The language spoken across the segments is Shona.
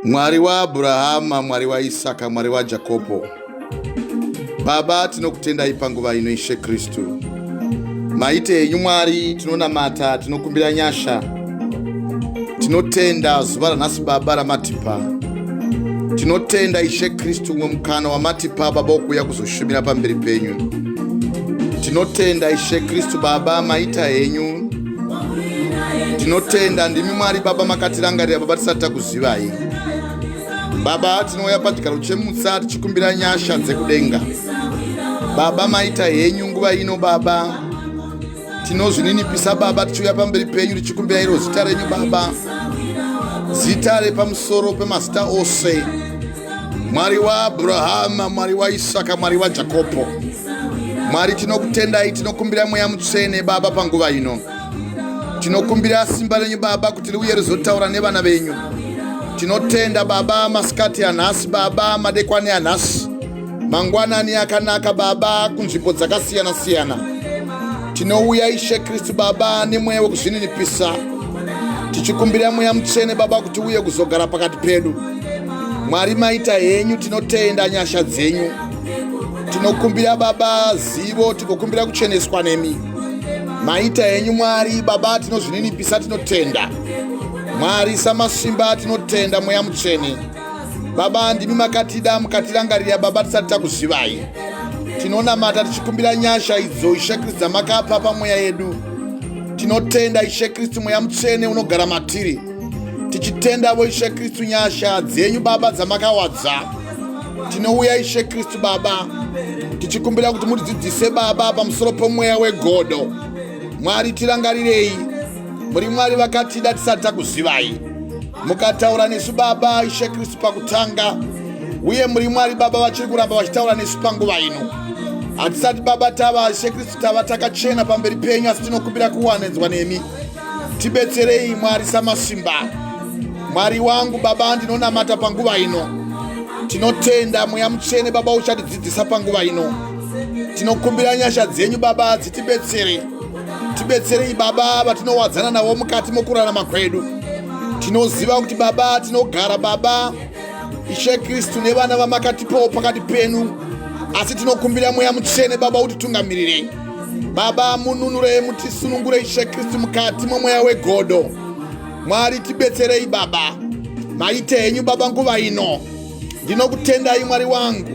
Mwari waAbhurahama, Mwari waIsaka, Mwari waJakobho, Baba, tinokutendai panguva ino, Ishe Kristu. Maite henyu Mwari, tinonamata, tinokumbira nyasha, tinotenda zuva ranhasi Baba ramatipa. Tinotenda Ishe Kristu umwe mukana wamatipa Baba wokuuya kuzoshumira pamberi penyu. Tinotenda Ishe Kristu Baba, maita henyu. Tinotenda ndimi Mwari Baba makatirangarira Baba tisati takuzivai. Baba tinouya pachigaro chemutsa tichikumbira nyasha dzekudenga. Baba maita henyu nguva ino Baba. Tinozvininipisa Baba tichiuya pamberi penyu tichikumbira iro zita renyu Baba. Zita repamusoro pemazita ose. Mwari waAbrahama, Mwari waIsaka, Mwari waJakobho. Mwari tinokutendai, tinokumbira mweya mutsvene Baba panguva ino. Tinokumbira simba renyu Baba kuti riuye rizotaura nevana venyu. Tinotenda Baba masikati anhasi Baba, madekwani anhasi, mangwanani akanaka Baba kunzvimbo dzakasiyana siyana. Tinouya Ishe Kristu Baba nemweya wekuzvininipisa tichikumbira mweya mutsvene Baba kuti uye kuzogara pakati pedu. Mwari maita henyu, tinotenda nyasha dzenyu. Tinokumbira Baba zivo, tigokumbira kucheneswa nemi. Maita henyu Mwari Baba, tinozvininipisa, tinotenda Mwari samasimba, tinotenda mweya mutsvene Baba, ndimi makatida mukatirangarira Baba tisati takuzivai. Tinonamata tichikumbira nyasha idzo Ishe Kristu dzamakapa pamweya yedu. Tinotenda Ishe Kristu, mweya mutsvene unogara matiri. Tichitendavo Ishe Kristu nyasha dzenyu Baba dzamakawadza. Tinouya Ishe Kristu Baba tichikumbira kuti mutidzidzise Baba pamusoro pomweya wegodo. Mwari tirangarirei, muri Mwari vakatida tisati takuzivai. Mukataura nesu Baba Ishe Kristu pakutanga, uye muri Mwari Baba vachiri kuramba vachitaura nesu panguva ino. Hatisati Baba tava Ishe Kristu tava takachena pamberi penyu, asi tinokumbira kuwanedzwa nemi. Tibetserei Mwari samasimba. Mwari wangu Baba, ndinonamata panguva ino. Tinotenda mweya mutsvene Baba uchatidzidzisa panguva ino. Tinokumbira nyasha dzenyu Baba dzitibetsere. Tibetserei Baba vatinowadzana navo mukati mokurarama kwedu. Tinoziva kuti Baba tinogara Baba Ishe Kristu nevana vamakatipawo pakati penu, asi tinokumbira mweya mutsvene Baba utitungamirirei. Baba mununure mutisunungure Ishe Kristu mukati momweya wegodo. Mwari tibetserei Baba, maite henyu Baba nguva ino. Ndinokutendai Mwari wangu,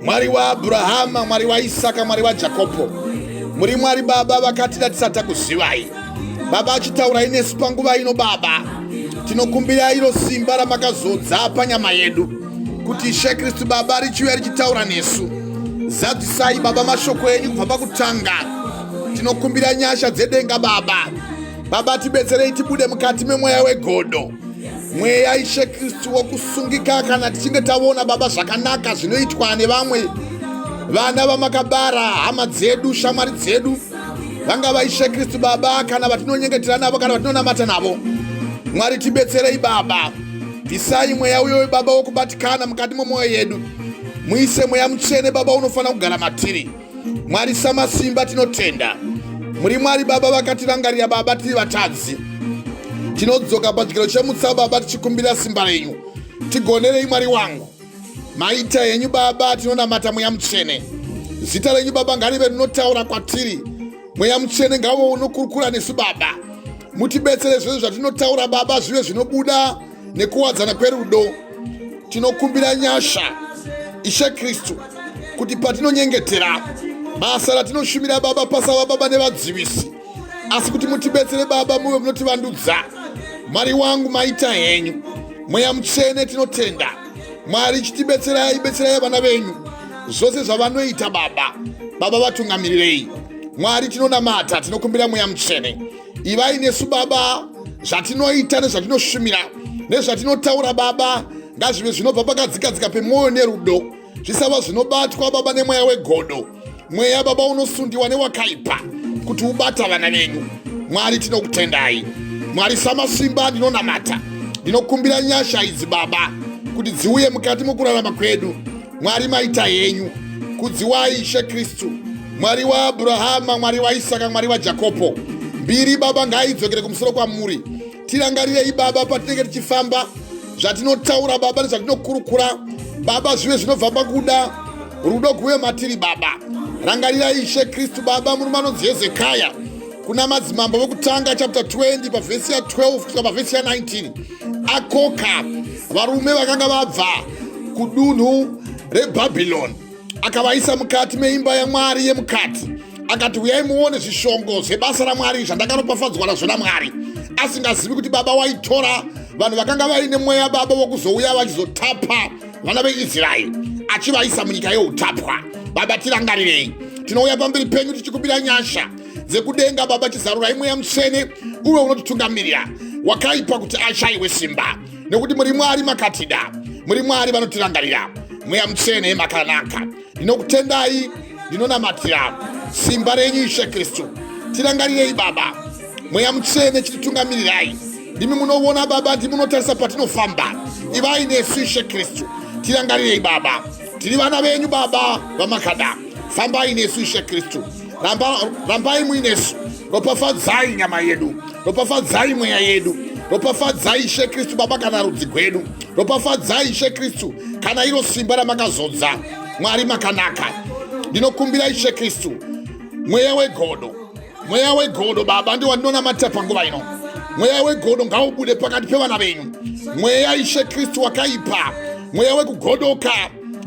Mwari waAbhurahama, Mwari waIsaka, Mwari waJakobho. Muri Mwari Baba vakatida tisati takuzivai. Baba achitaurai nesu panguva ino Baba. Tinokumbira iro simba ramakazodza panyama yedu kuti Ishe Kristu Baba richiuya richitaura nesu. Zadzisai Baba mashoko enyu kubva pakutanga. Tinokumbira nyasha dzedenga Baba. Baba tibetserei tibude mukati memweya wegodo. Mweya Ishe Kristu wokusungika kana tichinge taona Baba zvakanaka zvinoitwa nevamwe vana vamakabara, hama dzedu, shamwari dzedu, vangava Ishe Kristu Baba kana vatinonyengetera navo kana vatinonamata navo. Mwari tibetserei Baba, bvisai mweya uyoyo Baba wokubatikana mukati momwoyo yedu, muise mweya mutsvene Baba unofanira kugara matiri. Mwari samasimba tinotenda muri Mwari Baba vakatirangarira Baba tiri vatadzi. Tinodzoka pachigaro chemutsa Baba tichikumbira simba renyu, tigonerei Mwari wangu. Maita henyu Baba, tinonamata mweya mutsvene. Zita renyu Baba ngarive rinotaura kwatiri. Mweya mutsvene ngave unokurukura nesu Baba. Mutibetsere zvose zvatinotaura Baba zvive zvinobuda nekuwadzana kwerudo. Tinokumbira nyasha Ishe Kristu kuti patinonyengetera basa ratinoshumira Baba pasava Baba nevadzivisi, asi kuti mutibetsere Baba muve munotivandudza. Mwari wangu maita henyu. Mweya mutsvene tinotenda. Mwari chitibetserai, betserai vana venyu zvose zvavanoita Baba. Baba vatungamirirei. Mwari tinonamata, tinokumbira mweya mutsvene. Ivai nesu Baba, zvatinoita nezvatinoshumira nezvatinotaura Baba ngazvive zvinobva pakadzikadzika pemwoyo nerudo, zvisava zvinobatwa Baba nemweya wegodo. Mweya Baba unosundiwa newakaipa kuti ubata vana venyu. Mwari tinokutendai. Mwari samasimba ndinonamata, ndinokumbira nyasha idzi Baba kuti dziuye mukati mokurarama kwedu. Mwari maita henyu. Kudziwai Ishe Kristu, Mwari waAbhurahama, Mwari waIsaka, Mwari waJakobho. Mbiri Baba ngaidzokere kumusoro kwamuri. Tirangarirei Baba patinenge tichifamba. Zvatinotaura Baba nezvatinokurukura Baba zvive zvinobva pakuda rudo guve matiri Baba. Rangarirai Ishe Kristu Baba, murume anonzi Hezekaya kuna Madzimambo vokutanga chapter 20 pavhesi ya 12 kusvika pavhesi ya 19, akoka varume vakanga vabva kudunhu reBhabhiloni, akavaisa mukati meimba yaMwari yemukati, akati, "Uyai muone zvishongo zvebasa raMwari zvandakaropafadzwa nazvo naMwari," asingazivi kuti Baba waitora vanhu vakanga vaine mweya Baba wokuzouya vachizotapa vana veIsraeri achivaisa munyika yeutapwa. Baba, tirangarirei. Tinouya pamberi penyu tichikumbira nyasha dzekudenga. Baba, chizarurai Mweya Mutsvene uve unotitungamirira, wakaipa kuti ashayiwe simba, nekuti muri Mwari makatida, muri Mwari vanotirangarira. Mweya Mutsvene makanaka, ndinokutendai, ndinonamatira simba renyu. Ishe Kristu, tirangarirei Baba. Mweya Mutsvene, chititungamirirai. Ndimi munoona Baba, ndimi munotarisa patinofamba. Ivai nesu Ishe Kristu, tirangarirei Baba. Tiri vana venyu Baba vamakada. Fambai nesu Ishe Kristu, rambai muinesu. Ropafadzai nyama yedu, ropafadzai mweya yedu, ropafadzai Ishe Kristu Baba kana rudzi gwedu, ropafadzai Ishe Kristu kana iro simba ramakazodza. Mwari makanaka. Ndinokumbira Ishe Kristu, mweya wegodo, mweya wegodo Baba ndiwo wandinonamatira panguva ino. Mweya wegodo ngaubude pakati pevana venyu. Mweya Ishe Kristu wakaipa, mweya wekugodoka,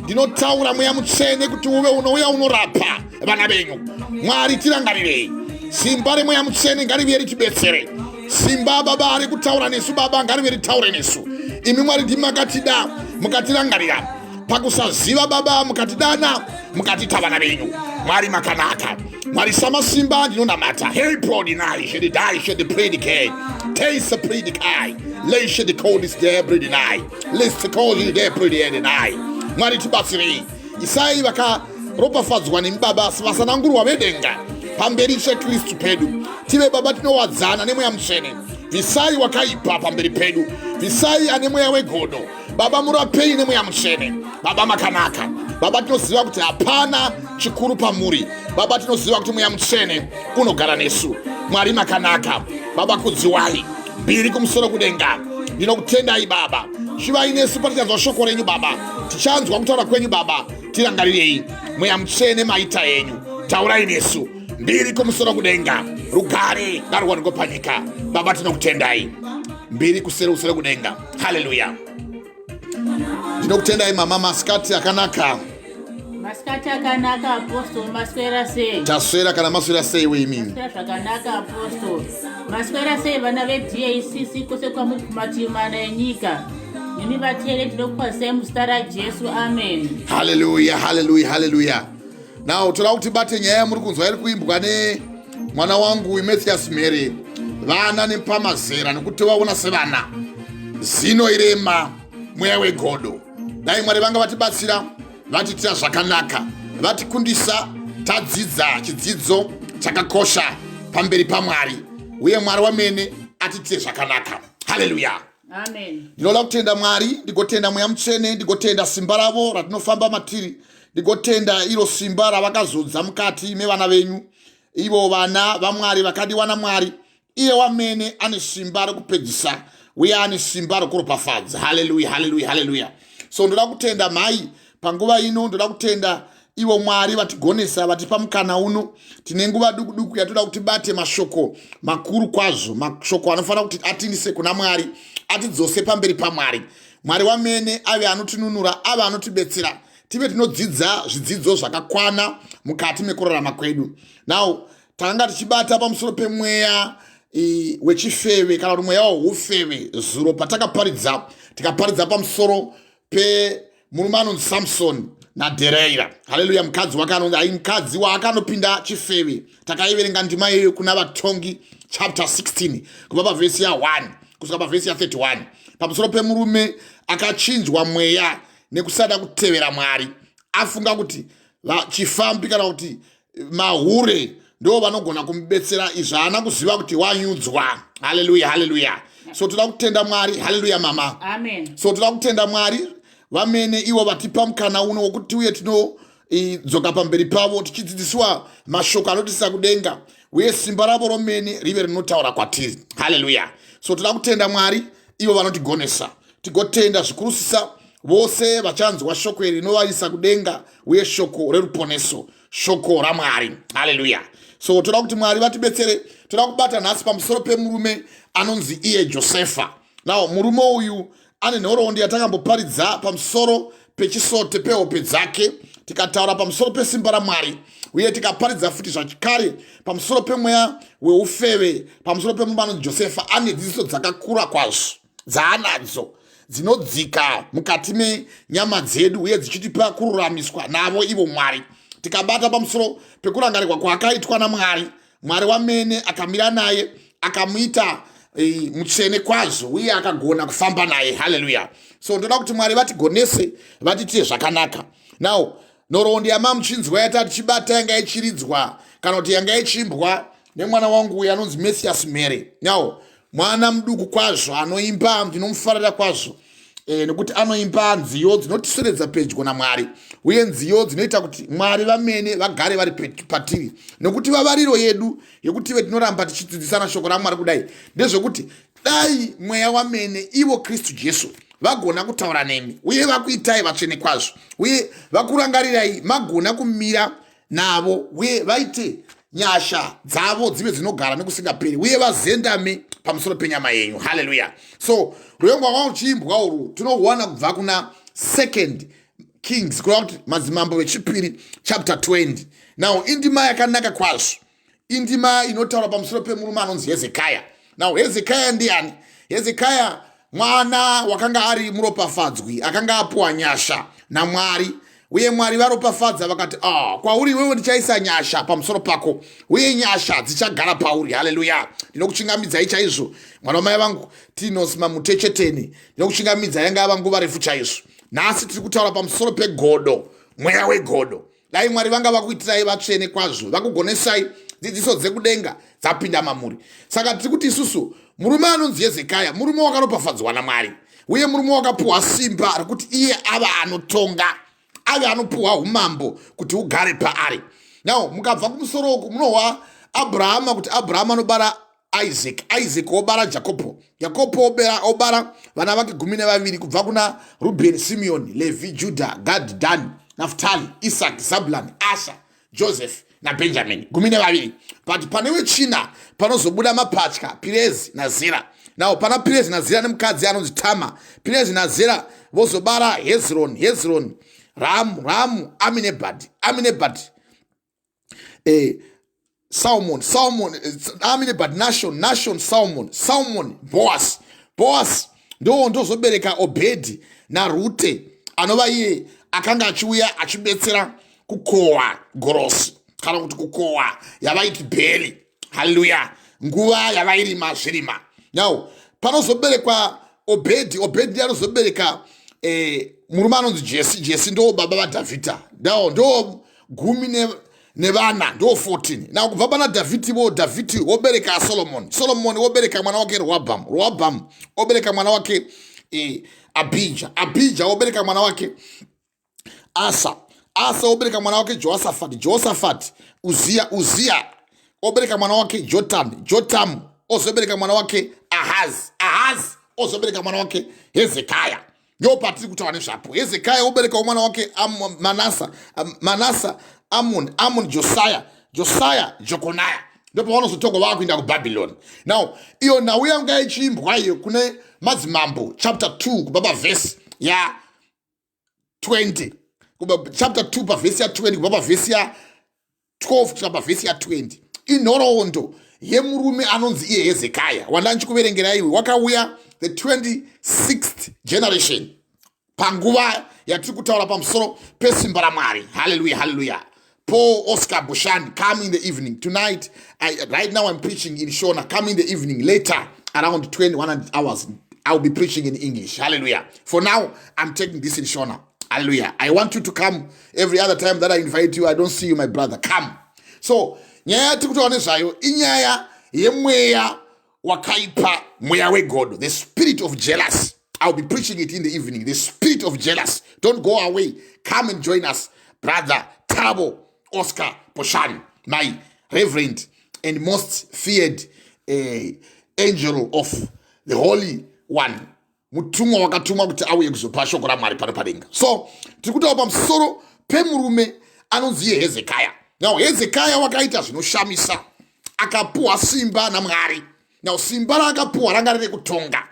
ndinotaura Mweya Mutsvene kuti uve unouya unorapa vana venyu. Mwari, tirangarirei. Simba reMweya Mutsvene ngarive ritibetsere. Simba Baba ari kutaura nesu Baba ngarive ritaure nesu. Imi Mwari ndimi makatida, mukatirangarira pakusaziva Baba, mukatidana, mukatiita vana venyu. Mwari makanaka, Mwari samasimba, ndinonamata. Hei prodinai shedidai shedipredike teise predikai leishedikodis debridinai listikoidepridinai. Mwari, tibatsirei. Isai vakaropafadzwa nemi Baba, vasanangurwa vedenga pamberi Ishe Kristu pedu. Tive Baba tinowadzana neMweya Mutsvene. Bvisai wakaipa pamberi pedu, bvisai ane mweya wegodo Baba, murapei neMweya Mutsvene. Baba makanaka. Baba, tinoziva kuti hapana chikuru pamuri. Baba, tinoziva kuti Mweya Mutsvene unogara nesu. Mwari makanaka. Baba, kudziwai, mbiri kumusoro kudenga. Ndinokutendai Baba. Chivai nesu patichanzwa shoko renyu Baba, tichanzwa kutaura kwenyu Baba. Tirangarirei Mweya Mutsvene, maita enyu, taurai nesu. Mbiri kumusoro kudenga, rugare ngaruwanikwe panyika. Baba, tinokutendai. Mbiri kuseri kuseri kudenga. Haleluya. Ndinokutendai mama, masikati akanaka. Masikati akanaka Apostle, maswera sei? Taswera, kana maswera sei weimini? Maswera zvakanaka Apostle. Maswera sei vana veDACC kwose kwamuri kumativi mana enyika? Nemi vateereri, ndinokukwazisai muzita raJesu. Amen. Haleluya, haleluya, haleluya. Now toda kuti bate nyaya yamuri kunzwa iri kuimbwa nemwana wangu Mathias Mhere, vana nepamazera, nekuti vaona sevana zino irema, mweya wegodo. Dai Mwari vanga vatibatsira, vatiitira zvakanaka, vatikundisa, tadzidza chidzidzo chakakosha pamberi paMwari, uye Mwari wamene atitire zvakanaka. Haleluya. Amen. Ndinoda kutenda Mwari, ndigotenda Mweya Mutsvene, ndigotenda simba ravo ratinofamba matiri, ndigotenda iro simba ravakazodza mukati mevana venyu, ivo vana vaMwari vakadiwa naMwari. Iye wamene ane simba rekupedzisa uye ane simba rekuropafadza. Haleluya, haleluya, haleluya. So ndoda kutenda mhai panguva ino. Ndoda kutenda ivo Mwari vatigonesa, vatipa mukana uno. Tine nguva duku duku yatoda kuti bate mashoko makuru kwazvo, mashoko anofanira kuti atiindise kuna Mwari, atidzose pamberi paMwari. Mwari wamene ave anotinunura, ave anotibetsera, tive tinodzidza zvidzidzo zvakakwana mukati mekurarama kwedu. Now takanga tichibata pamusoro pemweya wechifeve kana kuti mweya weufeve zuro patakaparidza, tikaparidza pamusoro pemurume anonzi Samson naDhereira. Haleluya. Mukadzi wake anonzi ai mukadzi waakanopinda chifeve. Takaiverenga ndima iyoyo kuna Vatongi chapter 16 kubva pavhesi ya1 kusvika pavhesi ya31, pamusoro pemurume akachinjwa mweya nekusada kutevera Mwari, afunga kuti chifambi kana kuti mahure ndo vanogona kumubetsera. Izvi haana kuziva kuti wanyudzwa. Haleluya, haleluya. So toda kutenda Mwari. Haleluya mama. Amen. So toda kutenda Mwari vamene ivo vatipa mukana uno wokuti uye tinodzoka pamberi pavo tichidzidziswa mashoko anotisa kudenga, uye simba ravo romene rive rinotaura kwatiri. Haleluya. So toda kutenda Mwari ivo vanotigonesa. Tigotenda zvikurusisa vose vachanzwa shoko iri rinovaisa kudenga uye shoko reruponeso, shoko raMwari. Haleluya. So toda kuti Mwari vatibetsere. Toda kubata nhasi pamusoro pemurume anonzi iye Josefa. Now murume uyu ane nhoroondo yatakamboparidza pamusoro pechisote pehope dzake, tikataura pamusoro pesimba raMwari, uye tikaparidza futi zvakare pamusoro pemweya weufeve, pamusoro pemurume anonzi Josefa. Ane dzidziso dzakakura kwazvo dzaanadzo dzinodzika mukati menyama dzedu uye dzichitipa kururamiswa navo ivo Mwari. Tikabata pamusoro pekurangarirwa kwaakaitwa naMwari. Mwari wamene akamira naye, akamuita mutsvene kwazvo, uye akagona kufamba naye. Haleluya. So ndoda kuti Mwari vatigonese, vatitire zvakanaka. Now nhoroondo yamamuchinzwa yata tichibata yanga ichiridzwa kana kuti yanga ichiimbwa nemwana wangu uyo anonzi Mathias Mhere. Now mwana muduku kwazvo anoimba, ndinomufarira kwazvo nekuti anoimba nziyo dzinotiseredza pedyo naMwari uye nziyo dzinoita kuti Mwari vamene vagare vari patiri, nekuti vavariro yedu yekuti tive tinoramba tichidzidzisana shoko raMwari kudai ndezvekuti dai mweya wamene ivo Kristu Jesu vagona kutaura nemi uye vakuitai vatsvene kwazvo uye vakurangarirai magona kumira navo uye vaite nyasha dzavo dzive dzinogara nekusingaperi uye vazendame pamusoro penyama yenyu. Haleluya. So rwembo rwanga ruchiimbwa urwu tinohuwana kubva kuna Second Kings, kureva kuti Madzimambo vechipiri, chapter 20. Now indima yakanaka kwazvo, indima inotaura pamusoro pemurume anonzi Hezekaya. Now Hezekaya ndiani? Hezekaya mwana wakanga ari muropafadzwi, akanga apuwa nyasha naMwari, uye Mwari varopafadza vakati, "Ah, kwauri iwewe ndichaisa nyasha pamusoro pako uye nyasha dzichagara pauri." Haleluya. Ndinokuchingamidzai chaizvo, mwana wamai vangu Tinos Mamutecheteni, ndinokuchingamidzai. Yanga yava nguva refu chaizvo. Nhasi tiri kutaura pamusoro pegodo, mweya wegodo. Dai Mwari vanga vakuitirai vatsvene kwazvo, vakugonesai, dzidziso dzekudenga dzapinda mamuri. Saka tiri kuti isusu murume anonzi Hezekaya murume wakaropafadzwa naMwari uye murume wakapuhwa simba rekuti iye ava anotonga, ave anopuhwa umambo kuti ugare paari. Now mukabva kumusoro uku munohwa Abrahama, kuti Abrahama anobara Isaac, Isaac wobara Jakobho, Jakobho obara vana vake 12 kubva kuna Rubheni, Simeoni, Levi, Juda, Gad, Dan, Naftali, Isaac, Zabulani, Asha, Joseph naBenjamin, 12. But pane wechina panozobuda mapatya, Pirezi naZera. Now pana Pirezi naZera nemukadzi anonzi Tama. Pirezi naZera vozobara Hezron, Hezron Ramu, Ramu Aminebhadhi, Aminebhadhi Salmon, Salmon Aminebhadhi Nashon, Nashon Salmon, Salmon Boas, Boas ndo ndozobereka Obhedhi naRute, anova iye akanga achiuya achibetsera kukohwa gorosi kana kuti kukohwa yavaiti bheri. Haleluya. Nguva yavairima zvirima. Now panozoberekwa Obhedhi, Obhedhi anozobereka murume anonzi Jesi. Jesi ndo baba vaDhavhidha. Now ndo 14, ndo 14. Now kubva pana Dhavhidhi vo, Dhavhidhi wobereka Solomon, Solomon wobereka mwana wake Rehoboam, Rehoboam obereka mwana wake Abhija, Abhija wobereka mwana wake Asa, Asa obereka mwana wake Jehoshafati, Jehoshafati Uziya, Uziya obereka mwana wake Jotam, Jotam ozobereka mwana wake Ahazi, Ahazi ozobereka mwana wake Hezekaya. Ndo patiri kutaura nezvapo. Hezekaya oberekawo mwana wake Manasa, Manasa Amon, Amon Josiah, Josiah Jokonaya. Ndopavanozotorwa vava kuenda kuBhabhironi. Now iyo nhau yanga ichiimbwa iyo kune Madzimambo chapter 2 kubva pavhesi ya 20, kubva chapter 2 pavhesi ya 20, kubva pavhesi ya 12 kusvika pavhesi ya 20, inhoroondo yemurume anonzi iye Hezekaya wanda ndichikuverengera iwe, wakauya the 26th generation panguva yatiri kutaura pamusoro pesimba raMwari. Haleluya, haleluya. Paul Oscar Bushan, come in the evening tonight. Right now I'm preaching in Shona. Come in the evening later, around 2100 hours, I'll be preaching in English. Hallelujah. For now I'm taking this in Shona. Hallelujah. I want you to come. Every other time that I invite you, I don't see you, my brother. Come. So nyaya yatiri kutaura nezvayo inyaya yemweya wakaipa, mweya wegodo, the spirit of jealous. I'll be preaching it in the evening, the spirit of jealous. Don't go away. Come and join us, Brother Tabo Oscar Poshan, my reverend and most feared angel of the Holy One. Mutumwa wakatumwa kuti auye kuzopa shoko raMwari pano padenga. So tiri kutaura pamusoro pemurume anonzi iye Hezekaya. Now Hezekaya wakaita zvinoshamisa, akapuwa simba naMwari. Now simba raakapuwa ranga riri kutonga,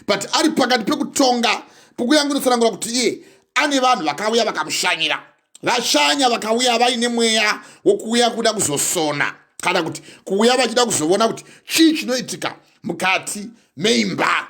but ari pakati pekutonga, bhuku yangu inotsanangura kuti iye ane vanhu vakauya vakamushanyira. Vashanya vakauya vaine mweya wokuuya kuda kuzosona, kana kuti kuuya vachida kuzoona kuti chii chinoitika mukati meimba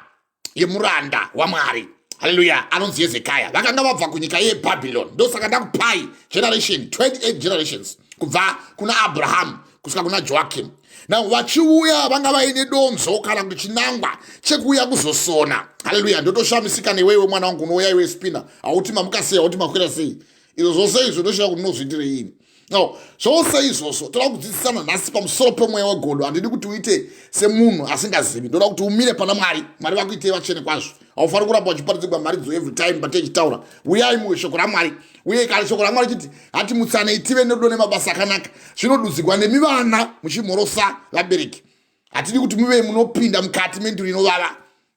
yemuranda waMwari, haleluya, anonzi Hezekaya. Vakanga vabva kunyika yeBhabhiloni. Ndosaka ndakupai generation 28 generations kubva kuna Abrahamu kusvika kuna Joakim. Now vachiuya vanga vaine donzo kana kuti chinangwa chekuuya kuzosona, haleluya. Ndotoshamisika newewe mwana wangu unouya iwe spina, hauti mamuka sei, hauti makwira sei, izvo zvose izvo ndoshaya kuti unozviitirei ini. Now zvose izvozvo toda kudzidzisana nhasi pamusoro pemweya wegodo. Handidi kuti uite semunhu asingazivi, ndoda kuti umire pana Mwari. Mwari vakuitei vatsvene kwazvo. Haufaniri kuramba uchiparidzigwa mharidzo every time patechitaura. Uyai muwe shoko raMwari, uye kana shoko raMwari chiti hatimutsanei tive nerudo nemabasa akanaka, zvinodudzigwa nemi vana muchimhorosa vabereki. Hatidi kuti muve munopinda mukati menduru inovava.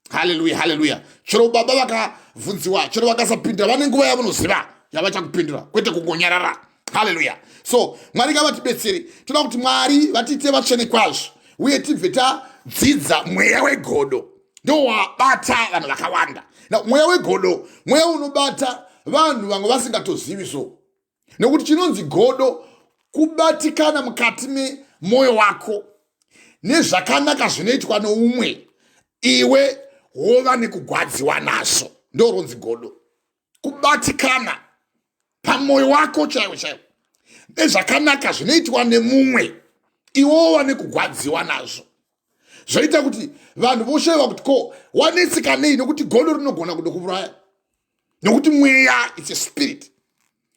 Haleluya, haleluya. Chero baba vakabvunziwa, chero vakasapindura, vane nguva yavanoziva yavachakupindura, kwete kungonyarara. Haleluya. So Mwari ngavatibetsere. Toda kuti Mwari vatiite vatsvene kwazvo, uye tibve tadzidza mweya wegodo ndowabata vanhu vakawanda. Na mweya wegodo mweya unobata vanhu vamwe vasingatozivi. So nekuti chinonzi godo kubatikana mukati memwoyo wako nezvakanaka zvinoitwa noumwe, iwe wova nekugwadziwa nazvo. Ndoronzi godo, kubatikana pamwoyo wako chaiwo chaiwo nezvakanaka zvinoitwa nemumwe, iwe wova nekugwadziwa nazvo. Zvoita kuti vanhu voshayiwa kuti ko wanetseka nei, nokuti godo rinogona kudokuuraya, nokuti mweya, it's a spirit.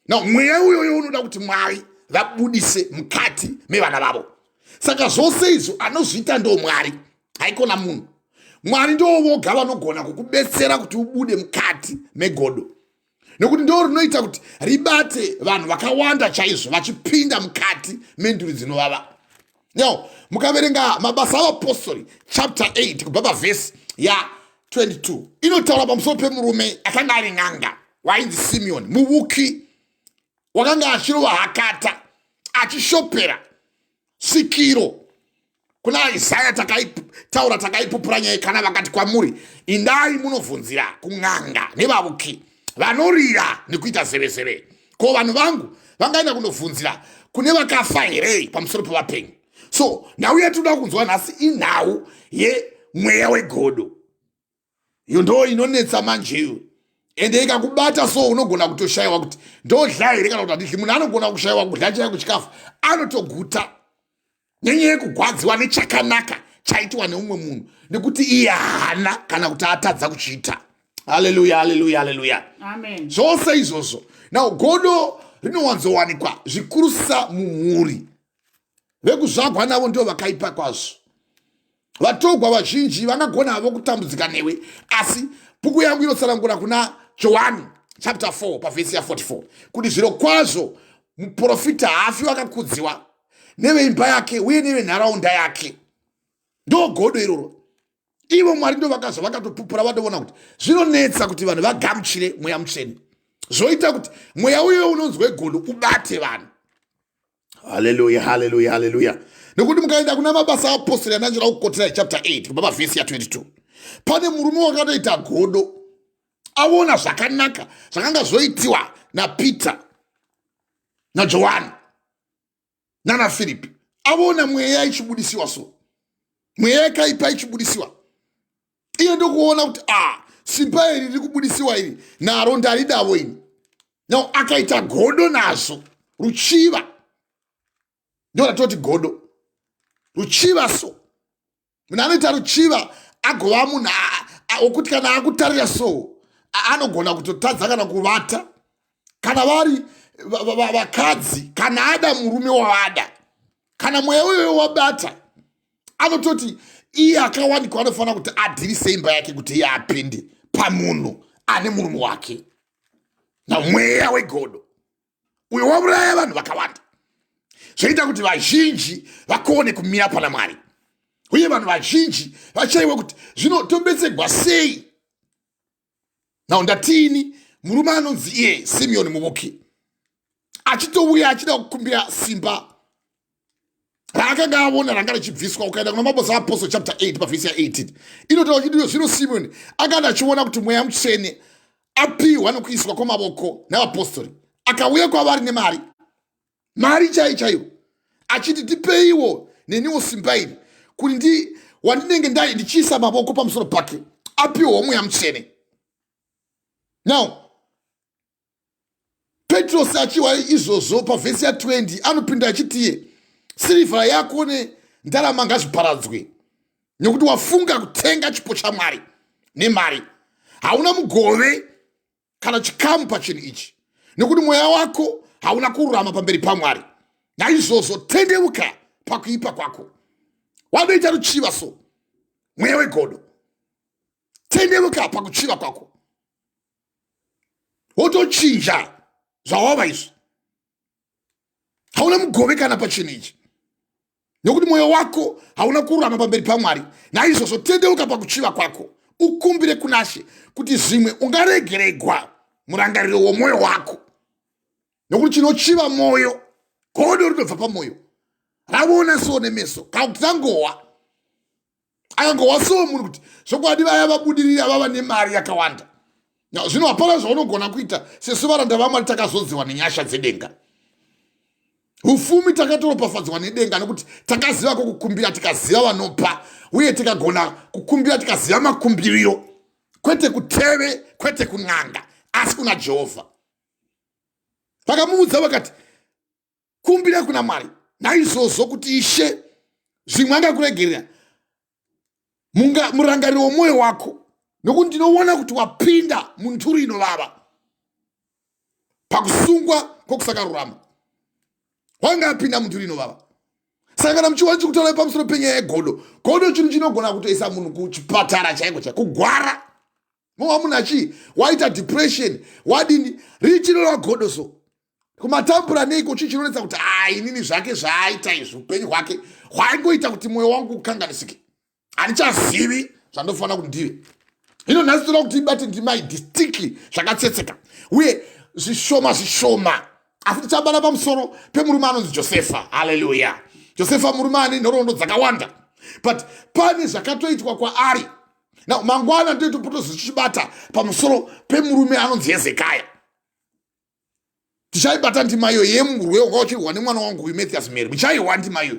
Now mweya uyoyo unoda kuti Mwari vabudise mukati mevana vavo. Saka zvose izvo anozviita ndo Mwari, haikona munhu. Mwari ndo voga vanogona kukubetsera kuti ubude mukati megodo, nekuti ndo rinoita kuti ribate vanhu vakawanda chaizvo vachipinda mukati menduri dzinovava. Now mukaverenga Mabasa aVapostori chapter 8 kubva pavhesi ya22, inotaura pamusoro pemurume akanga ari n'anga wainzi Simeoni, muvuki wakanga achirova hakata achishopera svikiro. Kuna Isaya takaitaura, takaipupura nyaya. Kana vakati kwamuri, "Indai munovhunzira kun'anga nevavuki vanorira nekuita zevezeve," ko vanhu vangu vangaenda kunovhunzira kune vakafa here pamusoro pevapenyu? So nhau yatinoda kunzwa nhasi inhau yemweya wegodo. Iyo ndo inonetsa manje iyo, ende ikakubata so unogona kutoshayiwa kuti ndodya here kana kuti handidyi. Munhu anogona kushayiwa kudya chaiko chikafu, anotoguta nenyaya yekugwadziwa nechakanaka chaitwa neumwe munhu, nekuti iye haana kana kuti atadza kuchiita. Haleluya, haleluya, haleluya. Zvose izvozvo. Now godo rinowanzowanikwa zvikurusa mumhuri. Vekuzvagwa navo ndo vakaipa kwazvo. Vatogwa vazhinji vangagona havo kutambudzika newe, asi bhuku yangu inotsanangura kuna Johani chapter 4 pavhesi ya44 kuti zviro kwazvo muprofita haafi wakakudziwa neveimba yake uye nevenharaunda yake. Ndo godo iroro. Ivo Mwari ndo vakazva vakatopupura, vatoona kuti zvinonetsa kuti vanhu vagamuchire Mweya Mutsvene, zvoita kuti mweya uyoyo unonzi wegodo ubate vanhu. Haleluya, haleluya, haleluya. Nekuti mukaenda kuna Mabasa Apostori andanjira kukotera chapter 8 kubva pavhesi ya22, pane murume wakatoita godo aona zvakanaka zvakanga zvoitiwa naPeter naJohani nanaFiripi. Aona mweya ichibudisiwa, so mweya yakaipa ichibudisiwa, iye ndokuona kuti a ah, simba iri riri kubudisiwa iri naro ndaridavo ini. Now akaita godo nazvo, ruchiva. Ndo ratoti godo, ruchiva. So munhu anoita ruchiva agova munhu wokuti kana akutarira so anogona kutotadza kana kuvata. Kana vari vakadzi, kana ada murume wavada, kana mweya uyoyo wabata, anototi iye akawanikwa anofanira kuti adhirise imba yake kuti iye apinde pamunhu ane murume wake. Namweya wegodo uyo wauraya vanhu vakawanda, zvoita kuti vazhinji vakone kumira pana Mwari, uye vanhu vazhinji vachaiwe kuti zvino tobetsegwa sei. Now ndatiini murume anonzi iye Simeoni Muvuki achitouya achida kukumbira simba raakanga avona ranga richibviswa. Ukaenda kuna Mabasa Apostle chapter 8 pavhesi ya18 inotaura kuti zvino Simeoni akanga achiona kuti Mweya Mutsvene apiwa nokuiswa kwamavoko navapostori, akauya kwavari nemari, mari chai chaiyo, achiti, "Ndipeiwo neniwo simba iri, kuti ndi wandinenge ndai ndichiisa mavoko pamusoro pake apiwewo Mweya Mutsvene." Now Petros achiwa izvozvo pavhesi ya20 anopinda achitiye, "Sirivhera yako nendarama ngazviparadzwe, nekuti wafunga kutenga chipo chaMwari nemari. Hauna mugove kana chikamu pachinhu ichi, nekuti mweya wako hauna kururama pamberi paMwari. Naizvozvo tendeuka pakuipa kwako." Wadoita ruchiva, so mweya wegodo. Tendeuka pakuchiva kwako, wotochinja zvawava izvi. Hauna mugove kana pachinhu ichi, nekuti mwoyo wako hauna kururama pamberi paMwari. Naizvozvo tendeuka pakuchiva kwako, ukumbire kunaShe kuti zvimwe ungaregeregwa murangariro womwoyo wako, nokuti chinochiva mwoyo, godo rinobva pamwoyo. Ravona so nemeso, kana kuti rangohwa, akangohwa so munhu kuti zvokwadi vaya vabudirira, vava nemari yakawanda. Zvino hapana zvaunogona kuita. Sesu varanda vaMwari takazodziwa nenyasha dzedenga, ufumi takatoropafadzwa nedenga, nekuti takaziva kwokukumbira, tikaziva vanopa, uye tikagona kukumbira, tikaziva makumbiriro, kwete kuteve, kwete kun'anga, asi kuna Jehovha. Vakamuudza vakati, "Kumbira kuna Mwari naizvozvo kuti Ishe zvimwe angakuregerera murangariro womwoyo wako, nokuti ndinoona kuti wapinda munduru inovava pakusungwa kwokusakarurama." Wanga apinda munduru inovava. Saka kana muchiona chikutaura pamusoro penyaya yegodo, godo chinhu chinogona kutoisa munhu kuchipatara chaiko chaiko, kugwara. Mova munhu achii waita depression, wadini, richinoreva godo. So kumatambura neiko? Chii chinonetsa kuti a inini zvake zvaaita izvi, upenyu hwake hwaingoita kuti mwoyo wangu ukanganisike, handichazivi zvandofanira kuti ndive. Hino nhasi toda kuti ibate ndimai distinctly zvakatsetseka uye zvishoma zvishoma, asi tichabata pamusoro pemurume anonzi Josefa. Haleluya! Josefa murume ane nhoroondo dzakawanda, but pane zvakatoitwa kwaari. Now mangwana ndoitopotozochibata pamusoro pemurume anonzi Hezekaya. Tichaibata ndima iyo yemurwe wanga uchirwa nemwana wangu uyu Mathias Mary. Muchaiwa ndima iyo.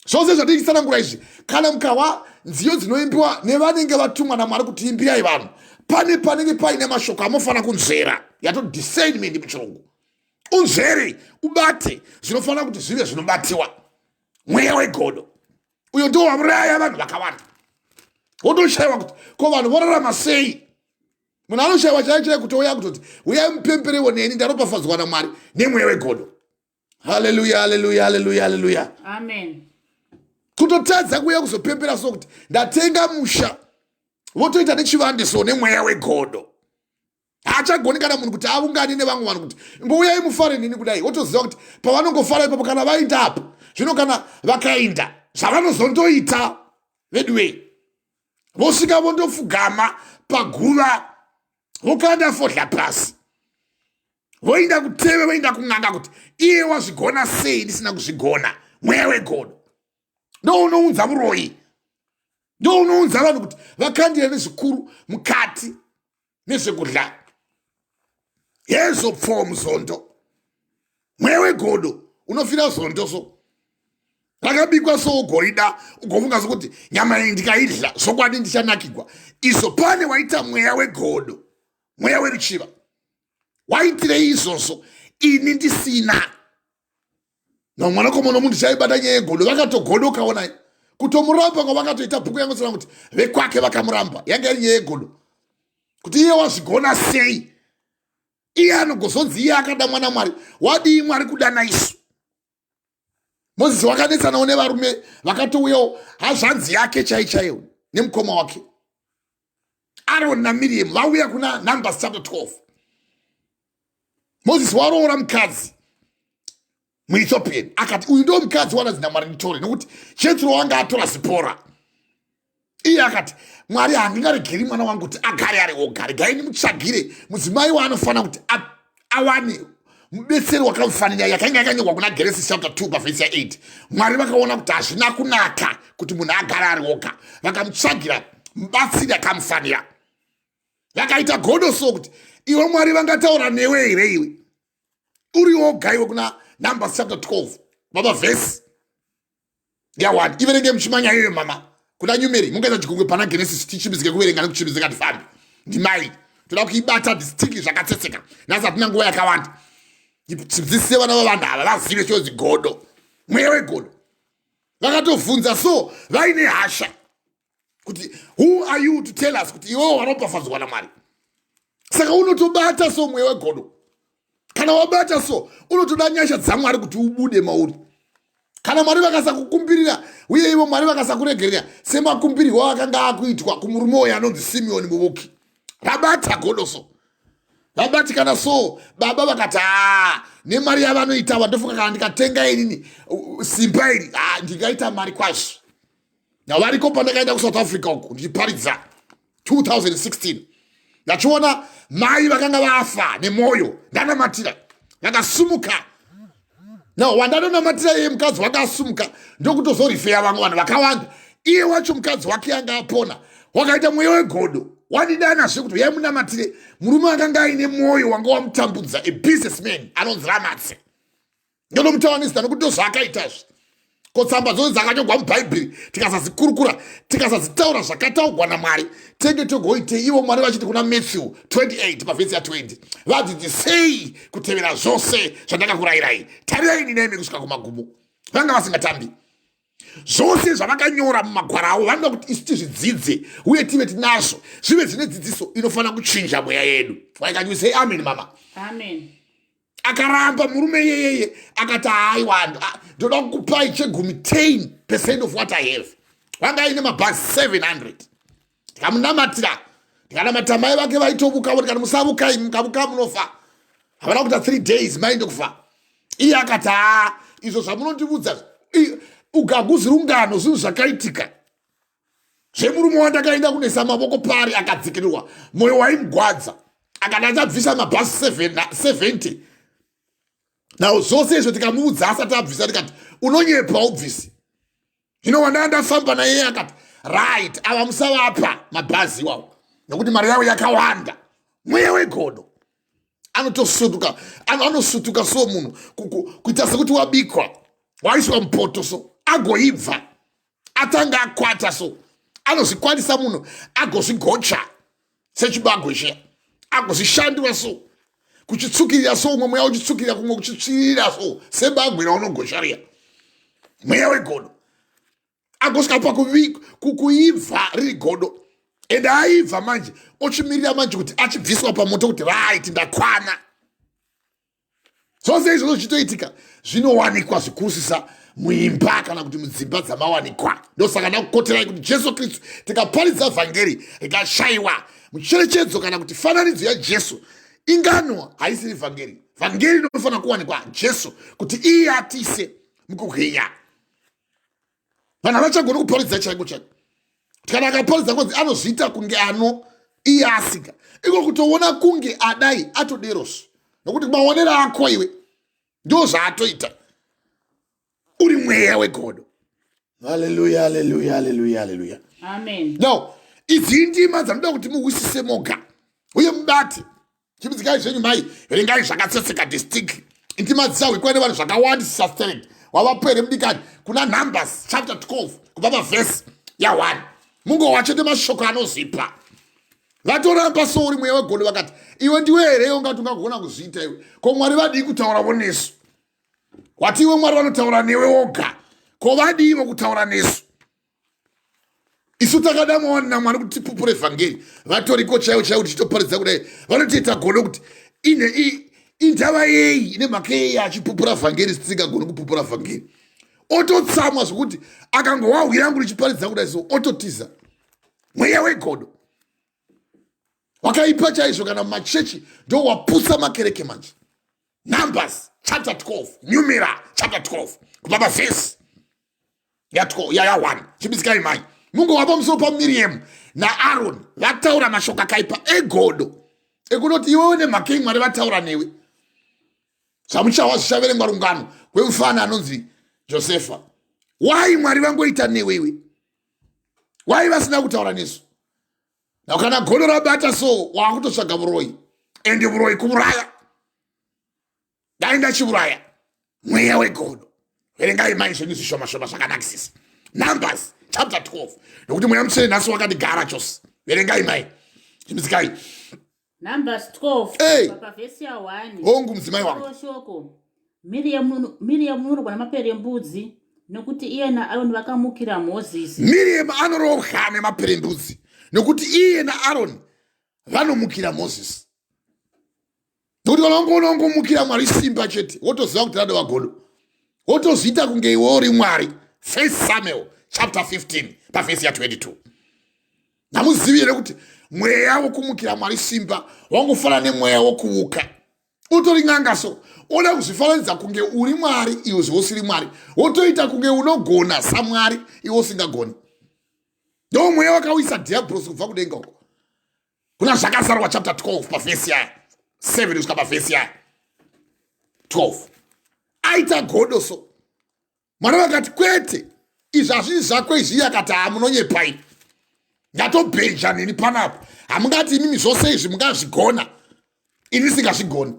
Zvose zvatichisangura izvi, kana mukahwa nziyo dzinoimbiwa nevanenge vatumwa naMwari kuti imbirai vanhu, pane panenge paine mashoko amofanira kunzvera, yato discernment muchirungu. Unzvere, ubate zvinofanira kuti zvive zvinobatiwa. Mweya wegodo uyo ndo wauraya vanhu vakawanda. Wotoshayiwa kuti ko vanhu vorarama sei. Munhu anoshayiwa chaiyo chaiyo kuti ouya kutoti, "Uyai mupemperewo neni, ndaropafadzwa naMwari," nemweya wegodo. Haleluya, haleluya, haleluya, haleluya! Amen. Kutotadza kuuya kuzopembera so kuti ndatenga musha, votoita nechivande so nemweya wegodo. Haachagoni kana munhu kuti aungane nevamwe vanhu kuti ngouyai mufare nini kudai. Wotoziva kuti pavanongofara ipapo, kana vainda apo zvino, kana vakainda zvavanozondoita veduwei, vosvika vondofugama paguva, vokanda fodya pasi, voinda kuteve, voinda kun'anga kuti iye wazvigona sei ndisina kuzvigona. Mweya wegodo ndo unounza muroyi, ndo unounza vanhu kuti vakandire nezvikuru mukati nezvekudya hezvo pfoo muzondo. Mweya wegodo unofira zondo, so rakabikwa so ugorida, ugofunga sokuti nyama iyi ndikaidya zvokwadi ndichanakigwa. Izvo pane waita mweya wegodo, mweya weruchiva. Waitirei izvozvo ini ndisina? Nomwanakomana womunhu chaibata nyaya yegodo. Vakatogodoka, onai kutomuramba kwavakatoita. Bhuku yangotsana kuti vekwake vakamuramba. Yanga iri nyaya yegodo, kuti iye wazvigona sei, iye anogozonzi iye akada mwana Mwari. Wadii Mwari kudana isu? Mozisi wakanetsanawo nevarume vakatouyawo, hazvanzi yake chai chaiyo nemukoma wake Aron naMiriam, vauya kuna Numbers chapter 12. Mozisi waroora mukadzi muEthiopian, akati uyu ndo mukadzi wananzi naMwari nditore, nokuti Jetro wanga atora Zipora. Iye akati, Mwari, handingaregeri mwana wangu kuti agare ari oga, regai ndimutsvagire mudzimai waanofanira kuti awane mubetseri wakamufanira. Yakanga yakanyorwa kuna Genesis chapter 2 pavhesi ya8. Mwari vakaona kuti hazvina kunaka kuti munhu agare ari oga, vakamutsvagira mubatsiri akamufanira. Vakaita godo so kuti iwe Mwari vangataura newe here iwe uri woga iwe? Kuna Numbers chapter 12 baba vhesi ya1, iverenge muchimanya iyoyo mama. Kuna Numeri mungaita chigungwe pana Genesis, tichimbidzike kuverenga nekuchimbidzika tifambe. Ndimai toda kuibata distinctly zvakatsetseka nhasi, hatina nguva yakawanda. Dzidzise vana vavanhu ava vazive chonzi godo, mweya wegodo. Vakatovhunza so vaine hasha kuti, "Who are you to tell us kuti iwewo waropafadzwa naMwari?" Saka unotobata so mweya wegodo. Kana wabata so, unotoda nyasha dzaMwari kuti ubude mauri. Kana Mwari vakasakukumbirira uye ivo Mwari vakasakuregerera semakumbirirwo akanga akuitwa kumurume uyo anonzi Simeoni Muvuki, rabata godo so, vabatikana so. Baba vakati, "Aa, nemari yavanoita vandofunga kana ndikatenga inini simba iri, ndingaita mari kwazvo." Navariko pandakaenda kuSouth Africa uku ndichiparidza 2016, ndachiona mai vakanga vafa nemwoyo. Ndanamatira, vakasumuka. Now wandanonamatira iye mukadzi wake asumuka, ndokutozorifeya vamwe vanhu vakawanda. Iye wacho mukadzi wake anga apona, wakaita mweya wegodo, wadidanazve kuti uyai munamatire murume akanga aine mwoyo wanga wamutambudza, a businessman anonzi Ramatse. Ndonomutawanisa nokuti ndozvaakaitazve. Ko tsamba dzose dzakanyorwa mubhaibheri tikasazikurukura, tikasazitaura zvakataurwa naMwari, tenge togoitei? Ivo Mwari vachiti kuna Matthew 28 pavhesi ya20, "Vadzidzisei kutevera zvose zvandakakurayirai. Tarirai, ndinemi kusvika kumagumo." Vanga vasingatambi. Zvose zvavakanyora mumagwaro avo vanoda kuti isu tizvidzidze uye tive tinazvo, zvive zvine dzidziso inofanira kuchinja mweya yedu. Why can you say amen, mama? Amen. Akaramba murume iyeyeye, akati, "Aiwa, ndoda kukupai chegumi, 10% of what I have." Vanga aine mabhazi 700. Ndikamunamatira, ndikanamatira mai vake vaitovuka. Ndikati, "Musavukai, mukavuka munofa." Havana kuita 3 days, mai ndokufa. Iye akati, "Haa, izvo zvamunondivudza ugaguzi rungano, zvinhu zvakaitika zvemurume wandakaenda kunesa mavoko pari akadzikirirwa, mwoyo waimugwadza." Akati achabvisa mabhasi 70. Now zvose izvo tikamuudza asati abvisa, tikati, "Unonyepa, ubvisi." Zvino wandaa ndafamba naiye akati, "Right, ava musavapa mabhazi iwawo nekuti mari yavo yakawanda." Mweya wegodo anotosutuka, anosutuka so munhu kuita sekuti wabikwa, waiswa mupoto so, agoibva atanga akwata so. Anozvikwanisa munhu agozvigocha sechibagwe chiya, agozvishandura so, kuchitsukirira so, umwe mweya uchitsukirira kumwe, kuchitsvirira so sebagwe raunogosha riya. Mweya wegodo agosvika pakuibva riri godo, ende aibva manje ochimirira manje kuti achibviswa pamoto kuti, "Right, ndakwana." Zvose izvozvo zvichitoitika, zvinowanikwa zvikurusisa muimba kana kuti mudzimba dzamawanikwa. Ndosaka ndakukoterai kuti Jesu Kristu, tikaparidza vhangeri rikashayiwa mucherechedzo kana kuti fananidzo yaJesu, ingano haisiri vhangeri. Vhangeri inofanira kuwanikwa Jesu kuti iye atise mukugwinya. Vanhu havachagoni kuparidza chaiko chaiko. Kana akaparidza konzi anozviita kunge ano iye asika iko kutoona kunge adai atoderosvo, nokuti maonero ako iwe ndo zvaatoita, uri mweya wegodo. Haleluya, haleluya, haleluya, haleluya. Amen. Now idzi indima dzanoda kuti muhwisise moga uye mubate. Chimidzikai zvenyu mai, verengai zvakatsetseka distinctly. Indima dzisahwikwa nevanhu zvakawandisa sterek. Wavapo here mudikani? Kuna Numbers chapter 12 kubva pavhesi ya1, mungowa chete mashoko anozipa. Vatoramba so uri mweya wegodo. Vakati, "Iwe ndiwe here ungati ungagona kuzviita iwe? Ko Mwari vadii kutauravo nesu? Wati iwe Mwari vanotaura newe woga, ko vadiivo kutaura nesu?" Isu takadamwa naMwari kuti tipupure vhangeri. Vatoriko chaivo chaivo, tichitoparidza kudai vanotoita godo kuti ine indava yei, ine mhaka yei achipupura vhangeri, tisingagoni kupupura vhangeri. Ototsamwa zvokuti akangowahwira angu richiparidza kudai so, ototiza. Mweya wegodo wakaipa chaizvo. Kana mumachechi ndo waputsa makereke manje. Numbers chapter 12, Numera chapter 12 kubva pavhesi ya1. Chibisikai mai. Mungova pamusoro paMiriam naAroni vataura mashoko akaipa egodo ekunoti iwewe nemhaka yei Mwari vataura newe. Zvamuchawa zvichaverengwa rungano rwemufana anonzi Josefa. Why Mwari vangoita newe iwe? Why vasina kutaura nesu? Na kana godo rabata so wakutotsvaga muroyi, ende muroyi kuuraya. Dai ndachiuraya mweya wegodo. Verengai mai zvenyu zvishoma shoma zvakanakisisa. Numbers chapter 12. Nokuti mweya mutsvene nhasi wakandigara chose. Verengai mai. Chimidzikai. Numbers 12. Hey. Pavhesi ya 1. Hongu mudzimai wangu. Shoko. Miriam Miriam unorwa namaperembudzi nokuti iye naAroni vakamukira Mozisi. Miriam anorohwa nemaperembudzi nokuti iye naAroni vanomukira Mozisi. Nokuti kana wangoona wangomukira Mwari simba chete, wotoziva kuti radova godo. Wotozviita kunge iwe uri Mwari. First Samuel chapter 15 pavhesi ya 22. Hamuzivi here kuti mweya wokumukira Mwari simba wangofanana nemweya wokuuka. Utori n'anga so oda kuzvifananidza kunge uri Mwari iwe zvausiri Mwari, wotoita kunge unogona saMwari iwe usingagoni. Ndo mweya wakawisa dhiabhorosi kubva kudenga uko. Kuna Zvakazarurwa chapter 12 pavhesi ya 7 kusvika pavhesi ya 12. Aita godo so. Mwari vakati kwete, izvi hazvisi zvako izvi. Iye akati haa, munonyepai, ndatobheja neni panapa, hamungati imimi zvose izvi mungazvigona, ini singazvigoni.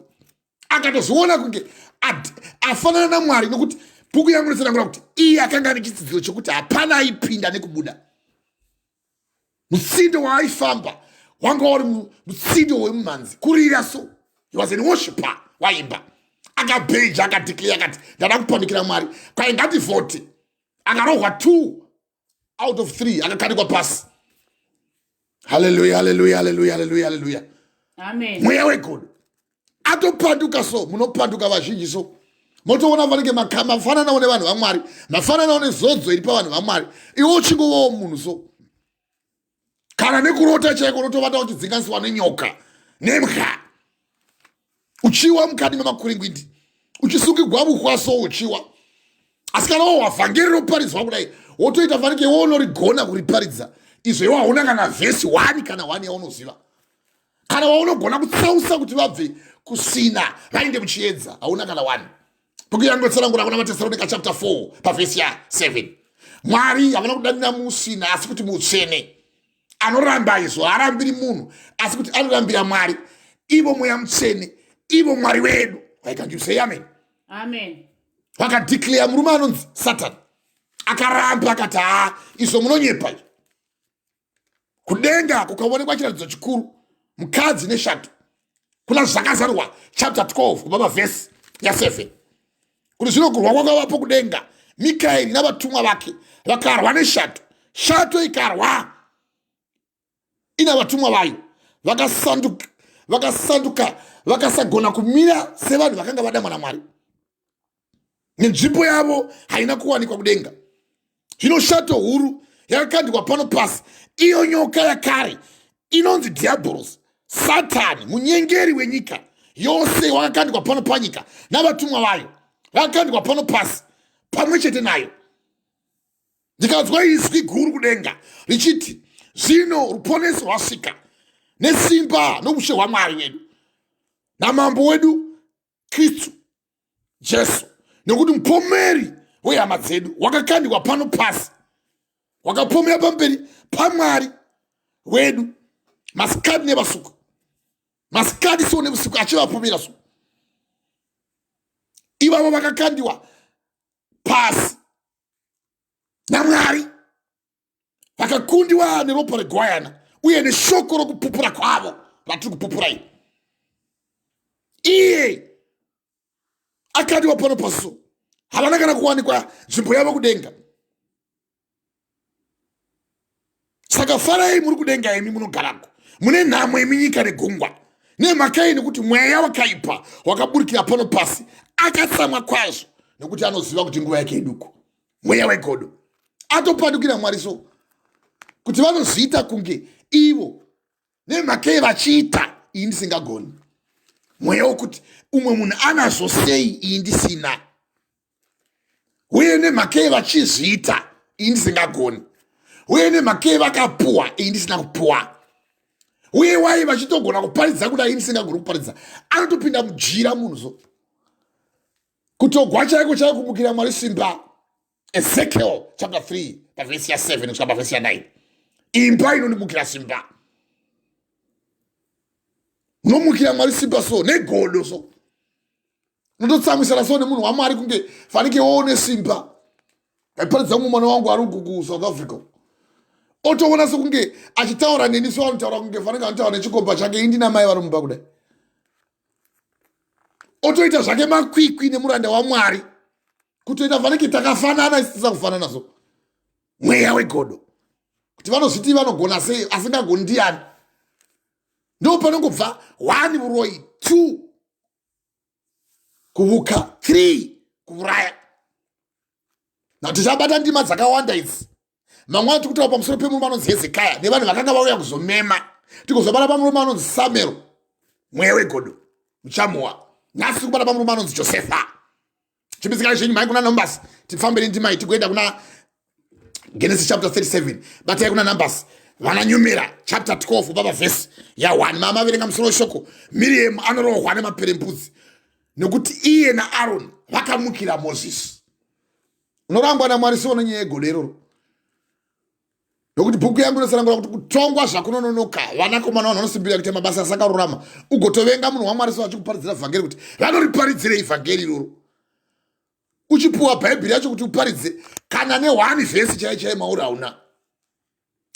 Akatozviona kunge afanana naMwari, nokuti bhuku yangu inotsanangura kuti iye akanga ane chitsidziro chekuti hapana aipinda nekubuda. Mutsindo waaifamba wanga uri mutsindo wemumhanzi, kurira so. He was an worshiper, waimba. Akabheja, akadeclare, akati ndada kupandukira Mwari, kwai ngativhote. Akarohwa 2 out of 3, akakandikwa pasi. Haleluya, haleluya, haleluya, haleluya, haleluya. Amen. Mweya wegodo atopanduka so. Munopanduka vazhinji so, motoona vanenge mafananawo nevanhu vaMwari, mafananawo nezodzo iri pavanhu vaMwari, iwe uchingovawo munhu so. Kana nekurota chaiko unotovata uchidzinganiswa nenyoka nembwa, uchiwa mukati memakuringwindi, uchisungigwa vuhwa so uchiwa. Asi kana wahwa vhangeri roparidzwa kudai, wotoita fanike iwe unorigona kuriparidza, izvo iwe hauna kana vhesi 1 kana 1 yaunoziva, kana waunogona kutsausa kuti vabve kusina vaende muchiedza, hauna kana 1. Bhuku yangu yotsanangura kuna vaTesaronika chapter 4 pavhesi ya 7. Mwari havana kudanira musina, asi kuti mutsvene. Anoramba izvo haarambiri munhu, asi kuti anorambira Mwari, ivo mweya mutsvene, ivo Mwari wedu. Why can't you say amen? Amen. Vakadeclare murume anonzi Satan, akaramba akati haa, izvo munonyepa izvo. Kudenga kukaonekwa chiratidzo chikuru, mukadzi neshato. Kuna Zvakazarurwa chapter 12 kubva pavhesi ya7, kuti zvino kurwa kwakavapo kudenga, Mikaeri navatumwa vake vakarwa neshato, shato ikarwa ina vatumwa vayo, vakasanduka, vakasanduka, vakasagona kumira sevanhu vakanga vadamwa naMwari, nenzvimbo yavo haina kuwanikwa kudenga. Zvino shato huru yakakandikwa pano pasi, iyo nyoka yakare inonzi Dhiabhorosi, Satani, munyengeri wenyika yose, wakakandikwa pano panyika, navatumwa vayo vakakandikwa pano pasi pamwe chete nayo. Ndikanzwa izwi guru kudenga richiti, zvino ruponeso rwasvika, nesimba noushe hwaMwari wedu namambo wedu Kristu Jesu, nekuti mupomeri wehama dzedu wakakandikwa pano pasi, wakapomera pamberi paMwari wedu masikati nevasuku, masikati so nevusiku achivapomera so. Ivavo vakakandiwa pasi naMwari, vakakundiwa neropa regwayana uye neshoko rokupupura kwavo vatiri kupupura iyi. Iye akadiwa pano paso, havana kana kuwanikwa nzvimbo yavo kudenga. Saka farai muri kudenga, imi munogarako. Mune nhamo imi nyika negungwa, nemhaka yei? Nekuti mweya wakaipa wakaburikira pano pasi, akatsamwa kwazvo, nekuti anoziva kuti nguva yake iduku. Mweya wegodo atopandukira Mwari so, kuti vanozviita kunge ivo, nemhaka yei vachiita iyi ndisingagoni? Mweya wokuti umwe munhu anazvo sei iyi ndisina, uye nemhaka yei vachizviita iyi ndisingagoni? Uye nemhakei vakapuwa iyi ndisina kupuwa? Uye wai vachitogona kuparidza kudai ini ndisingagoni kuparidza? Anotopinda mujira munhu so kutogwa chaiko chaiko kumukira Mwari simba. Ezekiel chapter 3 pavhesi ya 7 kusvika pavhesi ya 9. Imba inondimukira simba. Unomukira Mwari simba so negodo so unototsamwisana so nemunhu waMwari kunge fanike woone simba. Aiparidza mumwe mwana wangu ari uku kuSouth Africa, otoona sekunge achitaura neni so anotaura kunge fanike anotaura nechikomba chake, indina mai vari mumba kudai, otoita zvake makwikwi nemuranda waMwari, kutoita fanike takafanana isisa kufanana so. Mweya wegodo kuti vanozviti vanogona sei, asingagoni ndiani? Ndo panongobva 1 uroyi, 2 kuvuka, 3 kuuraya. Na tichabata ndima dzakawanda idzi mangwana. Tiri kutaura pamusoro pemurume anonzi Hezekaya nevanhu vakanga vauya kuzomema. Tikuzobata pamurume anonzi Samuel, mweya wegodo muchamuwa. Nhasi tiri kubata pamurume anonzi Josefa. Chimbidzikai zvenyu mhai kuna Numbers, tifambe nendima iyi tigoenda kuna Genesis chapter 37. Batai kuna Numbers, vana Nyumira chapter 12 kubva pavhesi ya1. Mama verenga musoro weshoko. Miriam anorohwa nemaperembudzi nekuti iye naAron vakamukira Mozisi. Unorangwa naMwari siona nyaya yegodo iroro, nokuti bhuku yangu inosanangura kuti kutongwa zvakunononoka, vanakomana vanhu vanosimbirira kuita mabasa asakarurama. Ugotovenga munhu waMwari so achikuparidzira vhangeri, kuti vanoriparidzirei vhangeri iroro? Uchipuwa Bhaibheri yacho kuti uparidze, kana nehwani vhesi chai chai mauri hauna,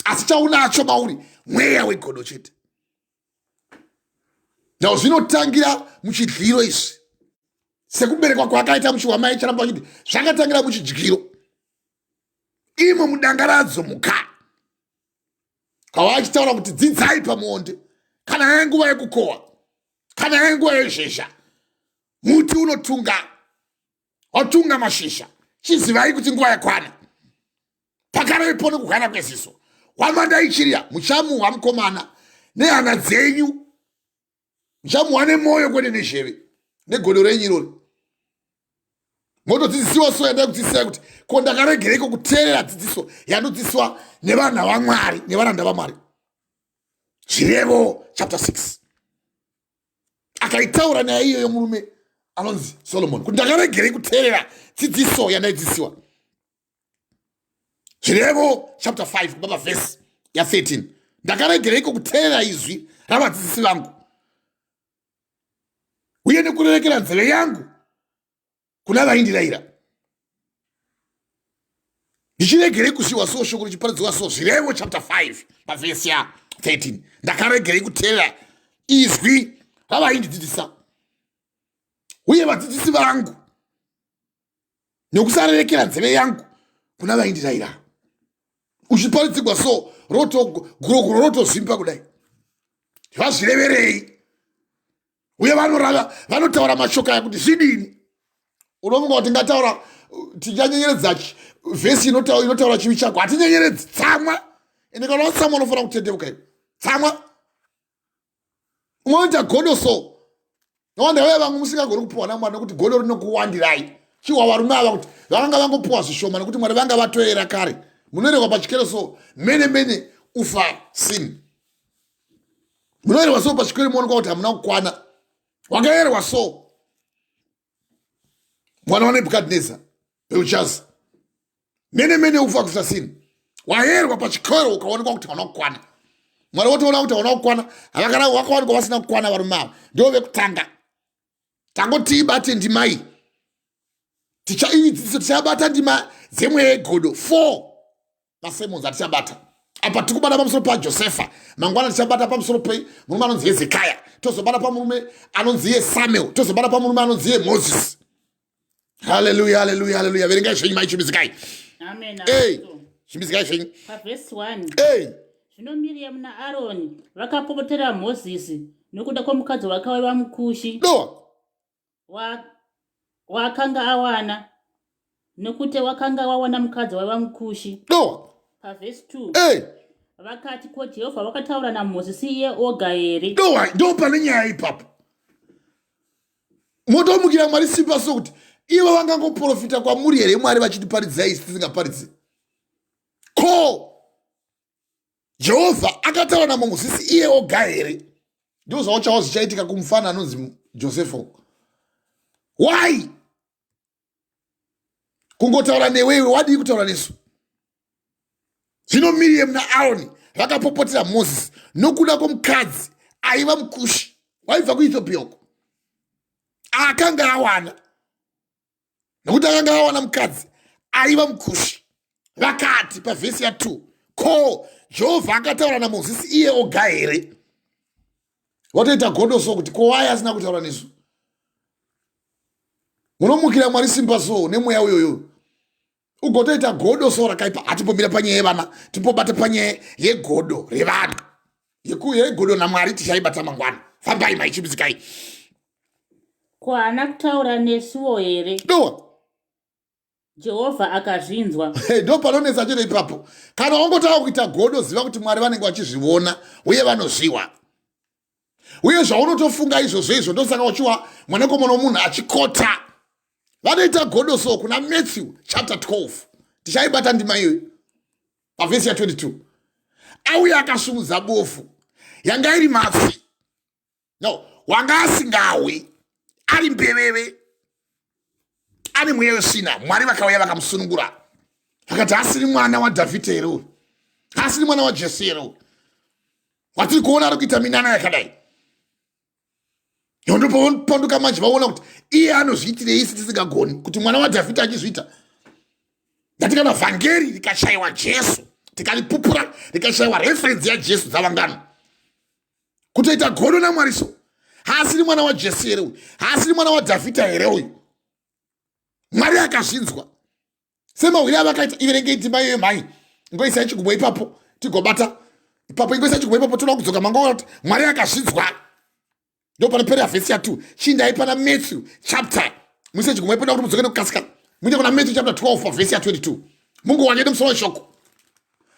asi chaunacho mauri mweya wegodo chete. Now zvinotangira muchidyiro izvi, sekuberekwa kwaakaita muchiwamai charamba vachiti zvakatangira muchidyiro imo mudangaradzo muka kwava achitaura kuti dzidzai pamuonde, kana yenguva yekukohwa, kana yenguva yezhezha, muti unotunga watunga mashizha, chizivai kuti nguva yakwana. Pakarepo nekuhwana kweziso hwamanda ichiriya, muchamuhwa mukomana nehana dzenyu, muchamuhwa nemwoyo kwete nezheve negodo renyu irori. Motodzidzisiwa so yandai kudzidzisai kuti ko ndakaregereiko kuteerera dzidziso yandodzidziswa nevana vaMwari nevaranda vaMwari? Zvirevo chapter 6 akaitaura nyaya iyoyo murume anonzi Solomon, kuti ndakaregerei kuteerera dzidziso yandaidzidzisiwa? Zvirevo chapter 5 kubva pavhesi ya13. Ndakaregereiko kuteerera izwi ravadzidzisi vangu uye nekurerekera nzeve yangu kuna vaindirayira, ndichiregerei kusiwa so shoko richiparidziwa so? Zvirevo chapter 5 pavhesi ya13. Ndakaregerei kuteerera izwi ravaindidzidzisa uye vadzidzisi vangu nekusarerekera nzeve yangu kuna vaindirayira? Uchiparidzigwa so roto gurokuro rotozvimba kudai, vazvireverei? Uye vanorava vanotaura mashoko aya kuti zvidini? Unofunga kuti tingataura tichanyenyeredza vhesi inotaura chivi chako? Hatinyenyeredzi. Tsamwa, ende kana watsamwa unofanira kutendeuka iwe. Tsamwa, unoita godo so nowanda vaya vamwe musingagoni kupiwa naMwari nekuti godo rinokuwandirai. Chiwa varume ava kuti vakanga vangopiwa zvishoma nekuti Mwari vanga vatoera kare. Munoerekwa pachikero so mene mene ufa sin. Munoerwa so pachikero, muonekwa kuti hamuna kukwana. Wakaerwa so mwana waNebhukadneza Belchaza, mene mene ufa kusa sin. Waerwa pachikero ukaonekwa kuti hauna kukwana, Mwari wotoona kuti hauna kukwana. Havakana wakawanikwa vasina kukwana varume ava, ndo vekutanga. Tangoti ibate ndimai tichaidzidziso, tichabata ndima dzemweya yegodo 4 masermons atichabata apa. Tiri kubata pamusoro paJosefa, mangwana tichabata pamusoro pemurume anonzi Hezekaya, tozobata pamurume anonzi iye Samuel, tozobata pamurume anonzi iye Moses. Haleluya, haleluya, haleluya! Verengai zvenyu mai, chimbidzikai. Amen. Ei, chimbidzikai zvenyu. Pavhesi 1. Ei. Zvino Miriamu naAroni vakapopotera Mozisi nokuda kwomukadzi wake waiva muKushi Dowa. Waakanga awana, nokuti wakanga wawana mukadzi waiva muKushi. Dowa. Pavhesi 2. Ei. Vakati, ko Jehovha wakataura naMozisi iye oga here? Dowa, ndo pane nyaya ipapo. Motomukira Mwari simba so kuti ivo vangangoprofita kwamuri here Mwari vachitiparidzai isi tisingaparidzi? Ko Jehovha akataura naMozisi iye oga here? Ndizvo zvauchawo zvichaitika kumufana anonzi Josefo. Why? Kungotaura newewe wadii kutaura nesu? Zvino Miriam naAroni vakapopotera Mozisi nokuda kwomukadzi aiva muKushi waibva kuEthiopia uko akanga awana nokuti akanga awana mukadzi aiva mukushi. Vakati pavhesi ya2, ko Jehovha akataura naMozisi iye oga here? Watoita godo so kuti ko wai asina kutaura nesu? Munomukira Mwari simba so nemweya uyoyo ugotoita godo so rakaipa. Hatimbomira panyaya yevana, timbobata panyaya yegodo revanhu, yegodo naMwari tichaibata mangwana. Fambai maichimbidzikai. Ko haana kutaura nesuwo here? Dowa. Jehovha akazvinzwa. Ndo panonetsa chete ipapo. Kana wangotanga kuita godo, ziva kuti Mwari vanenge vachizviona uye vanozviwa. Uye zvaunotofunga izvozvo izvo, ndosaka uchiwa mwanakomana womunhu achikota. Vanoita godo so kuna Matthew chapter 12. Tichaibata ndima iyoyo pavhesi ya 22. Auya akasumudza bofu yanga iri matsi. No, wanga asingawi, ari mbeveve, ane mweya wesvina. Mwari vakauya vakamusunungura, vakati asiri mwana waDhavhidhi here uyu? Asiri mwana waJesu here uyu watiri kuona ari kuita minana yakadai? Ndopanduka manje, vaona kuti iye anozviitirei isi tisingagoni, kuti mwana waDhavhidhi achizviita. Ndati kana vhangeri rikashayiwa Jesu, tikaripupura rikashayiwa referensi yaJesu, dzavangano kutoita godo naMwari so. Haasiri mwana waJesu here uyu? Haasiri mwana waDhavhidha here uyu? Mwari akazvinzwa semahwiri avakaita. Iverengei ndima iyoyo mhai, ingoisai chigumbo ipapo tigobata ipapo, ingoisai chigumbo ipapo. Toda kudzoka mangwana kuti Mwari akazvinzwa. Ndo panoperera vhesi ya2. Chindai pana Matthew chapter, muise chigumbo ipapo kuti mudzoke nekukasika, muite kuna Matthew chapter 12 pavhesi ya22, mungowane nemusoro weshoko.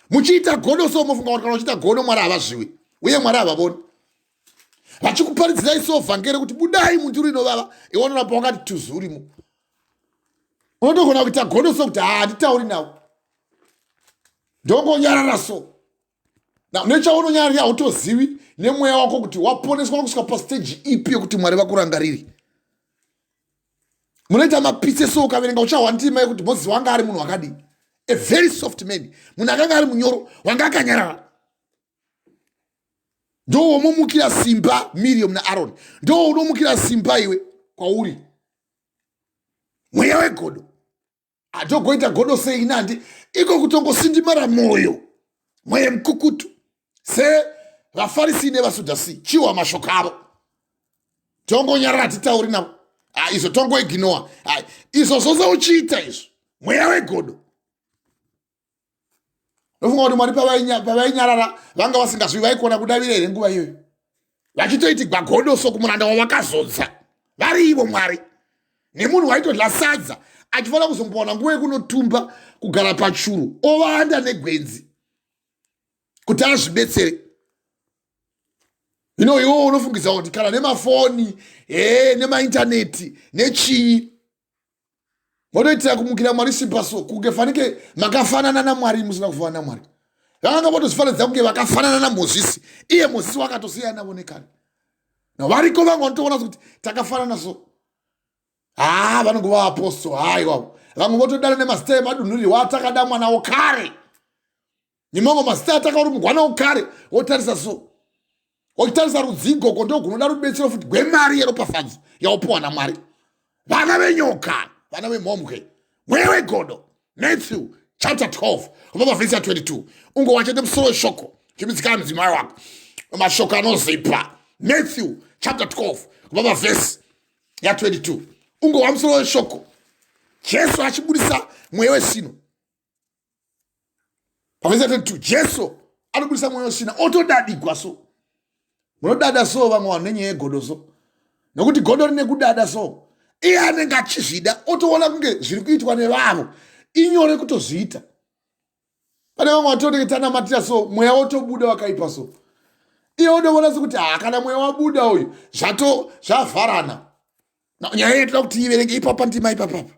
Muchiita godo so, mofunga kuti kana uchiita godo Mwari havazviwi uye Mwari havavoni. Vachikuparidzirai so vhangeri kuti budai munduru inovava, iwe unoramba wakati tuzu urimo. Unotogona kuita godo so kuti handitauri navo, ndongonyarara so. Nechaunonyararira hautozivi nemweya wako kuti waponeswa kusvika pasteji ipi yekuti Mwari vakurangariri. Munoita mapitse so, ukaverenga uchahwa ndima yekuti Mozisi wanga ari munhu wakadii, a very soft man, munhu akanga ari munyoro, wanga akanyarara. Ndo womomukira simba Miriam naAron, ndo unomukira simba iwe kwauri mweya wegodo. Atogoita godo sei nandi iko kutongosindimara mwoyo, mweya mukukutu sevaFarisi nevaSudhasi. Chiwa mashoko avo, tongonyarara, titauri navo izvo, tongoiginoa izvo zvose uchiita izvo, mweya wegodo. Nofunga kuti Mwari pavainyarara vanga vasingazvi vaikona kudavira here nguva iyoyo, vachitoitigwa godo so kumuranda wavakazodza vari ivo Mwari, nemunhu waitodla sadza achifanira kuzombowana nguva yekunotumba, kugara pachuru, ovanda negwenzi kuti azvibetsere? Ino iwowo unofungidza kuti kana nemafoni he nemaintaneti nechii, votoitira kumukira Mwari simba so, kunge fanike makafanana naMwari musina kufanana naMwari. Vakanga votozvifanidza kunge vakafanana naMozisi, iye Mozisi wakatosiyana navo nekare. Na variko vamwe vanotoona kuti takafanana so, haa, vanongova apostol haiwavo. Vamwe votodana nemazita emadunhurirwa atakadamwa nawo kare, nemamwe mazita atakaurumugwa nawo kare. Wotarisa so, wachitarisa rudzigoko ndogunoda rubetsero futi gwemari yeropafadzo yaupiwa naMwari. Vana venyoka, vana vemhombwe, mweya wegodo. Matthew chapter 12 kubva pavhesi ya22, ungowachete musoro weshoko, chimidzikana mudzimai wako, mashoko anozipa. Matthew chapter 12 kubva pavhesi ya22, ungowa musoro weshoko, Jesu achibudisa mweya wesino. Pavhesi ya22, Jesu anobudisa mweya wesvina, otodadigwa so. Munodada so vamwe vanhu nenyaya yegodo so, nokuti godo rine kudada so. Iye anenge achizvida, otoona kunge zviri kuitwa nevavo inyore kutozviita. Pane vamwe vatonenge tanamatira so, mweya wotobuda wakaipa so, iye otoona sekuti ha, kana mweya wabuda uyu zvato zvavharana. Nyaya yetoda kuti iverenge ipapa, ndima ipapapa,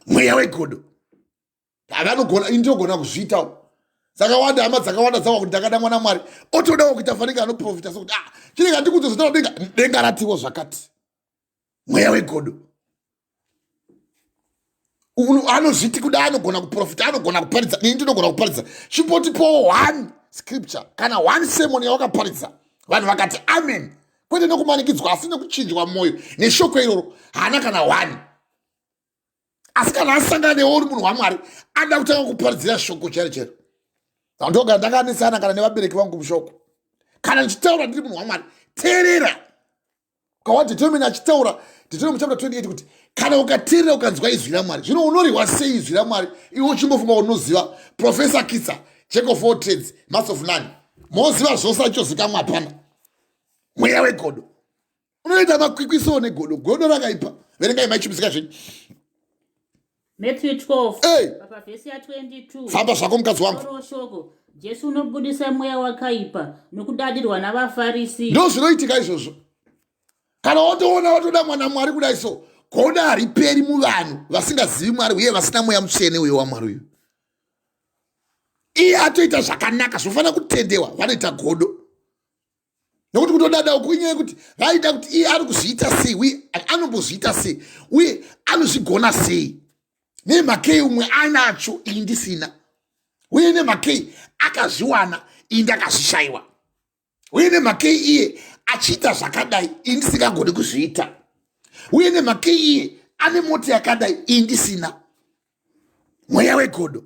mweya wegodo. Havanogona, indogona kuzviitawo. Dzakawanda hama dzakawanda dzawa kuti ndakada mwana Mwari, otodawo kuita fanike anoprofita sokuti ah, chinenge andikuudze zvotaura denga, denga ratiwo zvakati. Mweya wegodo anozviti kuda anogona kuprofita, anogona kuparidza, ini ndinogona kuparidza. Chimbotipowo one scripture kana one sermon yawakaparidza vanhu vakati amen, kwete nekumanikidzwa asi nekuchinjwa mwoyo neshoko iroro. Haana kana one. Asi kana asangana newe uri munhu waMwari, anoda kutanga kuparidzira shoko chairo chairo. Ndogara ndakanesana kana nevabereki vangu mushoko. Kana ndichitaura ndiri munhu waMwari, teerera. Ukawa Deuteronomy achitaura Deuteronomy chapter 28 kuti kana ukateerera ukanzwa izwi raMwari. Zvino unorihwa sei izwi raMwari iwe uchingofunga unoziva? Professor Kitsa, jack of all trades, master of none, moziva zvose achichozikamwa hapana. Mweya wegodo unoita makwikwiso negodo, godo rakaipa. Verengai maichimisika zvenyu. Matthew 12 Hey! pa vhesi ya 22. Famba zvako mukadzi wangu. Musoro shoko Jesu unobudisa mweya wakaipa nokudadirwa navaFarisi. Ndo zvinoitika izvozvo. Kana watoona watoda mwana Mwari kudai so, godo hariperi muvanhu vasingazivi Mwari uye vasina mweya mutsvene uyo waMwari uyu. Iye atoita zvakanaka zvofanira kutendewa, vanoita godo. Nokuti kutodada uku inyaya yekuti vaida kuti iye ari kuzviita sei, uye anombozviita sei, uye anozvigona sei, nemhakei umwe anacho iyi ndisina, uye nemhakei akazviwana iyi ndakazvishayiwa, uye nemhakei iye achiita zvakadai iyi ndisingagoni kuzviita, uye nemhakei iye ane mota yakadai iyi ndisina. Mweya wegodo.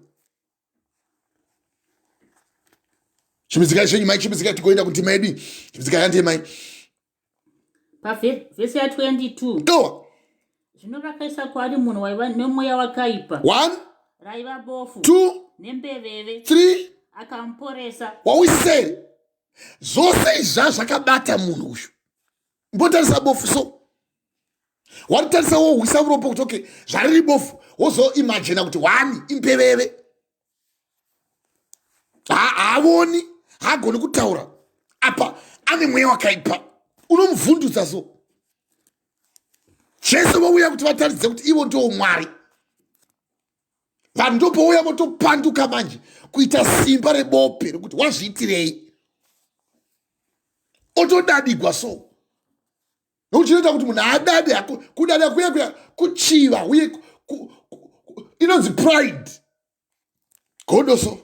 Chimidzikai zvenyu mai, chimidzikai tigoenda kundima yedu. Chimidzikai handei mai. Pavhesi ya 22. Doa. Zvino vakaisa kwaari munhu waiva nemweya wakaipa. 1 Raiva bofu. 2 Nembeveve. 3 Akamuporesa. Wawisei. Zvose izva zvakabata munhu uyu. Mbotarisa bofu so. Waritarisa wohwisa uropo kuti okay, zvariri bofu, wozoimagina kuti one imbeveve. Haavoni, haagoni kutaura. Apa ane mweya wakaipa. Unomuvhundutsa so. Jesu vouya kuti vataridze kuti ivo ndiwo Mwari. Vanhu ndopouya votopanduka manje kuita simba rebope rekuti wazviitirei, otodadigwa so. Nokuti chinoita kuti munhu adade, kudada kuya kuya kuchiva, uye inonzi pride, godo so,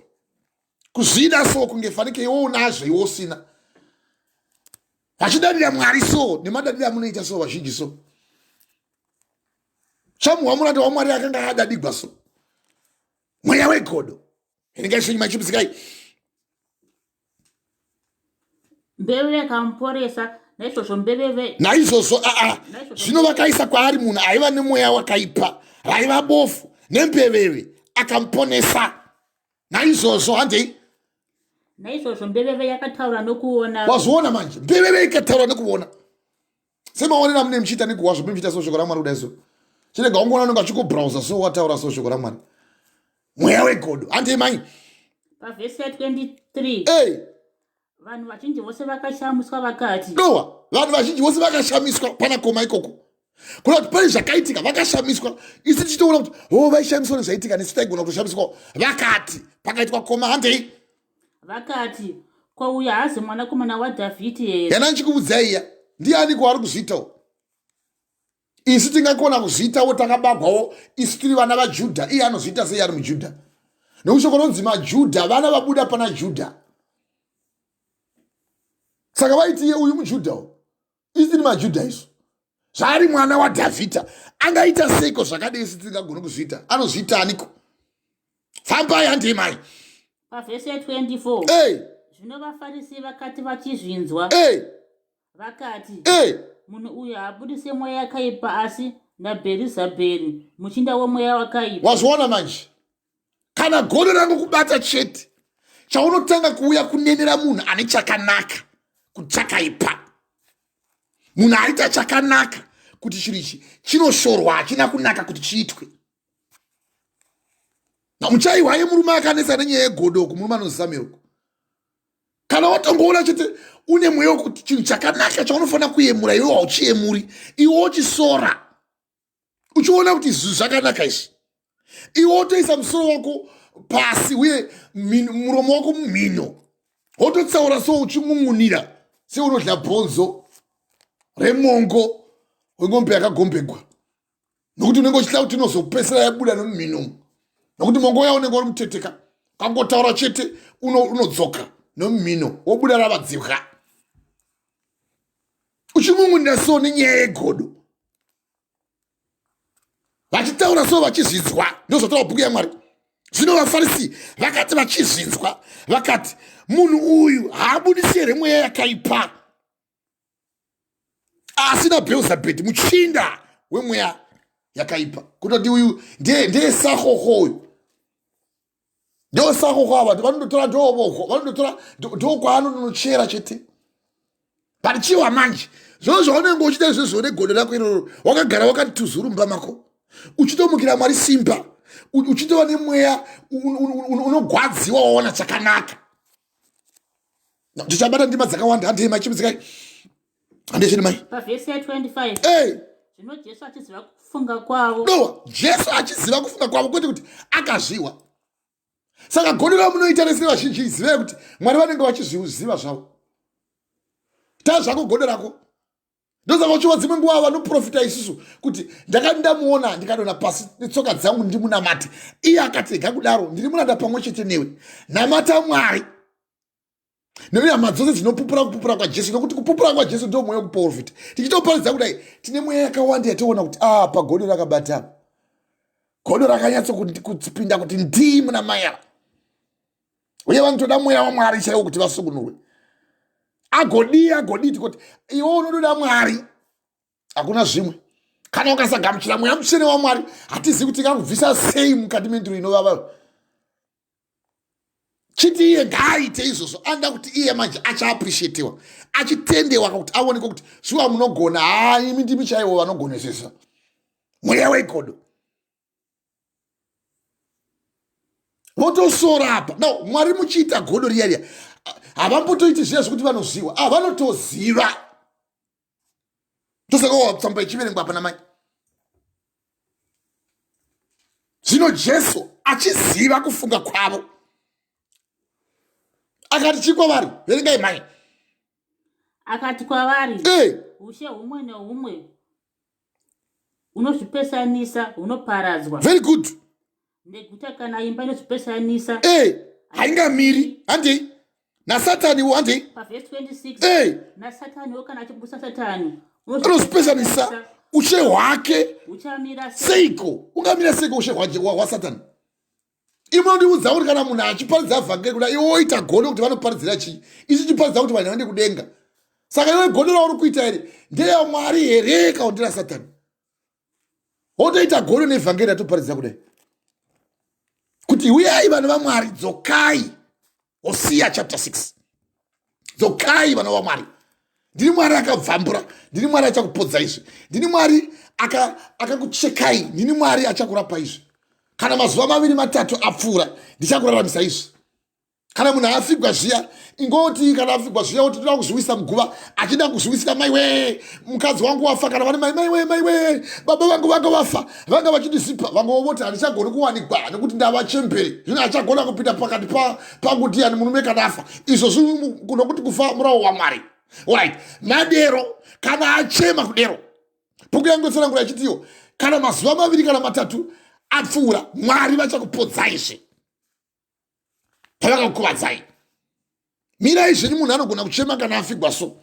kuzvida so, kunge fanike iwe unazvo iwe usina. Vachidadira Mwari so, nemadadira amunoita so vazhinji so. Chamuhwa muranda waMwari akanga adadigwa so. Mweya wegodo. Inenge ishinyi machipusikai. Mbeu yakamuporesa, naizvozvo mbeveve. Naizvozvo aa, zvino vakaisa kwaari munhu aiva nemweya wakaipa, raiva bofu nembeveve, akamuponesa. Naizvozvo handei. Naizvozvo mbeveve yakataura nokuona. Wazviona manje, mbeveve ikataura nekuona. Semaonero amune muchiita nekuwa zvo muchiita so shoko raMwari kudai so. Chirega ungoona unenge achikubrowser so wataura so shoko raMwari. Mweya wegodo. Handei mai. Pavhesi ya 23. Hey. Vanhu vazhinji vose vakashamiswa vakati. Dowa, vanhu vazhinji vose vakashamiswa pana koma ikoko. Kuna kuti pane zvakaitika vakashamiswa. Isi tichitoona kuti oh vaishamiswa nezvaitika nesu taigona kutoshamiswa. Vakati pakaitwa koma handei. Vakati ko uyu haazi mwanakomana waDhavhidhi here? Yana ndichikuudzai iya, ndiani kwaari kuzviitawo? Isu tingakona kuzviitawo, takabagwawo isu tiri vana vaJudha. Iye anozviita sei ari muJudha? Nokuti shoko ronzi maJudha, vana vabuda pana Judha. Saka vaiti iye uyu muJudhawo, isu tiri maJudha isu. Zvaari mwana waDhavhidha, angaita seiko zvakadai isu tisingagoni kuzviita? Anozviita aniko? Fambai handei mai. Pavhesi ya 24. Hey. Zvino vaFarisi vakati vachizvinzwa. Hey. Vakati. Hey. Munhu uyu haabudise mweya yakaipa asi naBherizabheri muchinda womweya wakaipa. Wazviona manje? Kana godo rangu kubata chete, chaunotanga kuuya kunenera munhu ane chakanaka kuti chakaipa. Munhu aita chakanaka kuti chinhu ichi chinoshorwa, hachina kunaka kuti chiitwe. Muchaiwa ye murume akanetsa nenyaya yegodo uku, murume anonzi Samuel uku. Kana watongoona chete une mweya wekuti chinhu chakanaka chaunofanira kuyemura iwe hauchiyemuri, iwe wochisora uchiona kuti zvinhu zvakanaka izvi, iwe wotoisa musoro wako pasi uye muromo wako mumhino wototsaura so uchimun'unira seunodya bhonzo remongo wengombe yakagombegwa nokuti unenge uchitya kuti inozopesera yabuda nomumhino umu nokuti mongo uya unenge uri muteteka kangotaura chete unodzoka uno nomumhino wobuda rava dzibwa uchimun'unira so nenyaya yegodo vachitaura so vachizvinzwa ndozvataura bhuku yamwari zvino vafarisi vakati vachizvinzwa vakati munhu uyu haabudisi here mweya yakaipa asi nabheuzabheti muchinda wemweya yakaipa kutoti uyu ndeyesahoho uyu ndosahoho ava vanondotora ndovoko vanondotora ndokwaanonochera chete but chiwa manje zvoo zvaunenge uchiita izvozvo negodo rako iroro wakagara wakati tuzuru mumba mako uchitomukira mwari simba uchitova nemweya unogwadziwa waona chakanaka ndichabata ndima dzakawanda handei mai chimudzikai handei zvino mai pavhesi ya 25 hey. zvino jesu achiziva kufunga kwavo dowa jesu achiziva kufunga kwavo kwete kuti akazviwa saka godo ramunoita rese vazhinji zivai kuti mwari vanenge vachizviziva zvavo ta zvako godo rako ndosaka uchiwa dzimwe nguva vanoprofita isusu kuti ndakati ndamuona ndikadona pasi netsoka dzangu ndimunamate iye akati rega kudaro ndiri muranda pamwe chete newe namata mwari nekuti hama dzose dzinopupura kupupura kwajesu nokuti kupupura kwajesu ndo mweya wekuprofita tichitoparidza kudai tine mweya yakawanda yatoona kuti a ah, pagodo rakabata godo rakanyatsokupinda kuti ndii muna mai ava uye vanotoda mweya wamwari chaiwo kuti vasukunurwe agodii agodii tikoti iwe unotoda mwari hakuna zvimwe kana ukasagamuchira mweya mutsvene wamwari hatizivi kuti ingakubvisa sei mukati mendiro inovava chiti iye ngaaite izvozvo anoda kuti iye manje achaappreciatiwa achitendewa kuti aonekwe kuti shuwa munogona haa imi ndimi chaiwo vanogonesesa mweya wegodo votosora apa no mwari muchiita godo riya riya havambotoiti zviya zvekuti vanoziwa ah, vanotoziva tosaka watsamba ichiverengwa apa namai zvino jesu achiziva kufunga kwavo akati chii kwavari verengai mai akati kwavari hey. ushe humwe neumwe unozvipesanisa hunoparadzwa very good neguta kana imba inozvipesanisa hey, haingamiri handei nasataniwo handei pavhesi 26 hey. nasataniwo kana achibusa satani unozvipesanisa ushe hwake uchamira seiko ungamira seiko ushe hwasatani imwe undiudza kuti kana munhu achiparidza vhangeri kuda iwe woita godo kuti vanoparidzira chii isu chiparidza kuti vanhu vaende kudenga saka iwe godo rauri kuita iri ndeyamwari here kana ndera satani wotoita godo nevhangeri ratoparidza kudai kuti uyai vanhu vamwari dzokai hosiya chapter 6 dzokai vana vamwari ndini mwari akabvambura ndini mwari achakupodza izvi ndini mwari akakuchekai aka ndini mwari achakurapa izvi kana mazuva maviri matatu apfuura ndichakuraramisai izvi kana munhu afigwa zviya ingoti kana afigwa zviya oti toda kuzviwisa muguva achida kuzviwisira maiwe mukadzi wangu wafa kana vane mai maiwe maiwe baba vangu vanga vafa vanga vachindisipa vamwe voti handichagoni kuwanikwa nekuti ndava chembere zvino achagona kupinda pakati pangu ndiyani murume kana afa izvo nokuti kufa murawo wamwari right madero kana achema kudero bhuku yangu yotsanangura ichitiyo kana mazuva maviri kana matatu apfuura mwari vachakupodzaizve pavakakukuvadzai mirai zvenyu munhu anogona kuchema kana afigwa so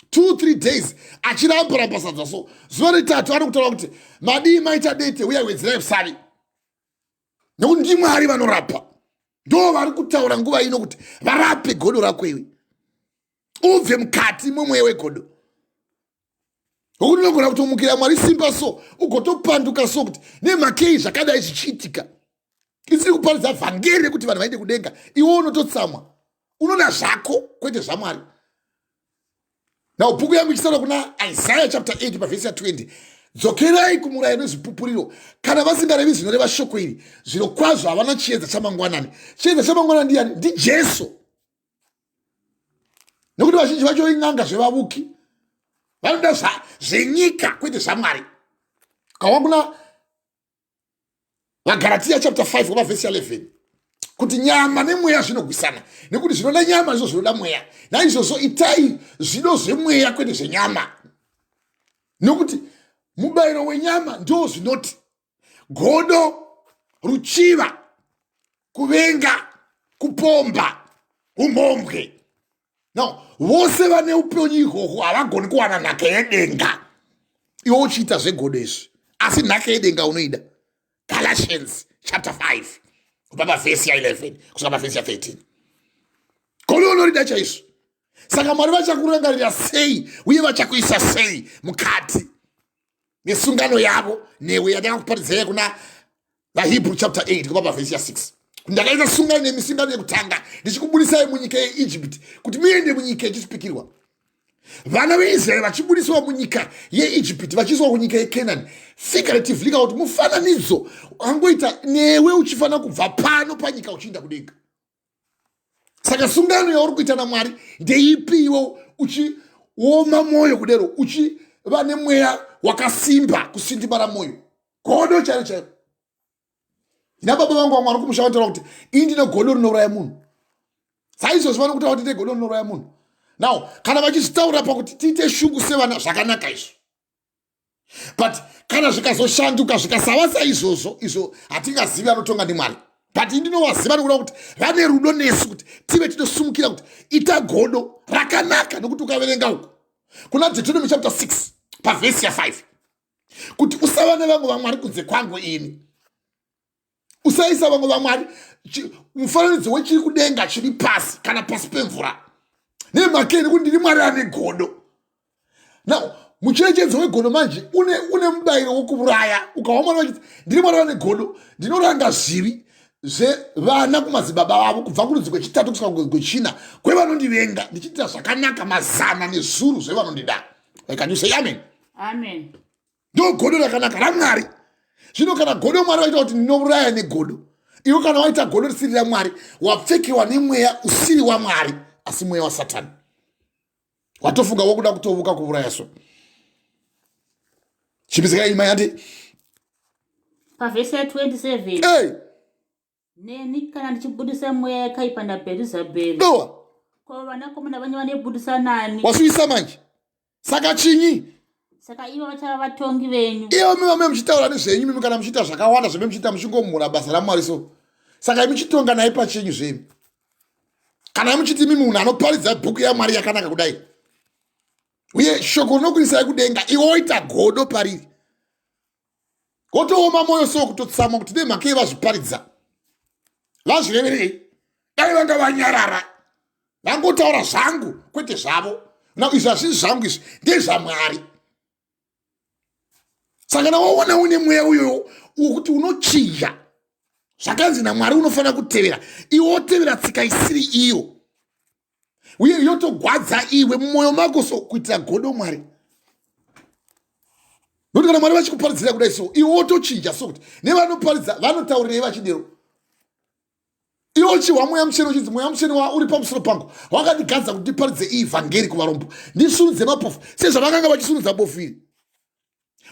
two three days achiramba ramba sadza so zuva retatu anokutaura kuti madii maita dete uya wedzerai usavi nekuti ndimwari vanorapa ndo vari kutaura nguva ino kuti varape godo rako iwe ubve mukati memweya wegodo nokuti unogona kutomukira mwari simba so ugotopanduka so kuti nemhakei zvakadai zvichiitika isiri kuparidza vhangeri rekuti vanhu vaende kudenga iwe unototsamwa unoda zvako kwete zvamwari now bhuku yangu ichitaura kuna isaya chapter 8 pavhesi ya 20 dzokerai kumurayiro nezvipupuriro kana vasingarevi zvinoreva shoko iri zviro kwazvo havana chiedza chamangwanani chiedza chamangwanani ndiyani ndijesu nekuti vazhinji vacho in'anga zvevavuki vanoda zvenyika kwete zvamwari kawa kuna vagaratiya chapter 5 kubva vhesi ya 11 Kuti nyama nemweya zvinogwisana, nekuti zvinoda nyama izvo zvinoda mweya. Naizvozvo itai zvido zvemweya kwete zvenyama, nekuti mubayiro wenyama ndo zvinoti godo, ruchiva, kuvenga, kupomba, umhombwe. No, vose vane upenyu ihwohwo havagoni kuwana nhaka yedenga. Iwe uchiita zvegodo izvi, asi nhaka yedenga unoida. Galatians chapter 5 kubva pavhesi ya11 kusvika pavhesi ya13. Godo unorida chaizvo. Saka Mwari vachakurangarira sei uye vachakuisa sei mukati nesungano yavo newe yandakakuparidzai kuna vaHebrew chapter 8 kubva pavhesi ya6? Ndakaita sungano nemisungano yekutanga ndichikubudisai munyika yeEgypt kuti muende munyika yechipikirwa. Vana veIsraeri vachibudiswa munyika yeEgypt vachiiswa kunyika yeCanaan, figuratively ka kuti mufananidzo angoita newe uchifanira kubva pano panyika uchiinda kudenga. Saka sungano yauri kuita naMwari ndeipi iwe uchioma mwoyo kudero, uchiva nemweya wakasimba, kusindimara mwoyo, godo chairo chairo? Ina baba vangu vamwe vari kumusha vanotaura kuti ini ndine godo rinouraya munhu. Saizvozvo vanokutaura kuti ndine godo rinouraya munhu. Now kana vachizvitaura pakuti tiite shungu sevana, zvakanaka izvo, but kana zvikazoshanduka zvikasava saizvozvo, izvo hatingazivi, anotonga ndiMwari. But indinovaziva nekuda kuti vane rudo nesu, kuti tive tinosumukira kuti ita godo rakanaka. Nekuti ukaverenga uko kuna Deuteronomy chapter 6 pavhesi ya5 kuti usava nevamwe vamwari kunze kwangu ini, usaisa vamwe vamwari, mufananidzo wechiri kudenga, chiri pasi, kana pasi pemvura, nemhaka nekuti ndiri Mwari ane godo. Now mucherechedzo wegodo manje une mubayiro wokuuraya. Ukawa Mwari vachiti ndiri Mwari ane godo, ndinoranga zvivi zvevana kumadzibaba vavo kubva kurudzi kwechitatu kusvika kwechina kwevanondivenga, ndichiitira zvakanaka mazana nezvuru zvevanondida. Can you say amen? Amen. Ndo godo rakanaka raMwari. Zvino kana godo Mwari vaita kuti ndinouraya negodo, iwe kana waita godo risiri raMwari, wapfekewa nemweya usiri waMwari, asi mweya waSatani, watofunga wokuda kutovuka kuuraya. So chipisikai imai andi. Pavhesi ya27. Hey! Neni kana ndichibudisa mweya yakaipa naBherizabheri, Dowa. ko vanakomana venyu vanebudisa nani? Wasvisa manje. Saka chinyi? Saka ivo vachava vatongi venyu. Ivo mimi vame muchitaura nezvenyu mimi, kana muchiita zvakawanda zveme muchiita, muchingomhura basa raMwari. So saka imi chitonga naye pachenyu zvemi, kana muchiti mimi munhu anoparidza bhuku yaMwari yakanaka kudai uye shoko rinokuisai kudenga, iwe woita godo pariri, wotooma mwoyo, so kutotsamwa kuti nemhaka yevazviparidza vazvireverei, dai vanga vanyarara vangotaura zvangu kwete zvavo. Na izvi hazvisi zvangu, izvi ndezvaMwari. Saka na waona une mweya uyoyo wokuti unochinja zvakanzi naMwari unofanira kutevera, iwe wotevera tsika isiri iyo uye yotogwadza iwe mumwoyo mako, so kuitira godo Mwari. Nokuti kana Mwari vachikuparidzira kudai, so iwe wotochinja, so kuti nevanoparidza vanotaurirei vachidero? Iwe uchihwa Mweya Mutsvene uchinzi, "Mweya Mutsvene uri pamusoro pangu, wakandigadza kuti ndiparidze ivhangeri kuvarombo, ndisunudze mapofu sezvavakanga vachisunudza bofu iri,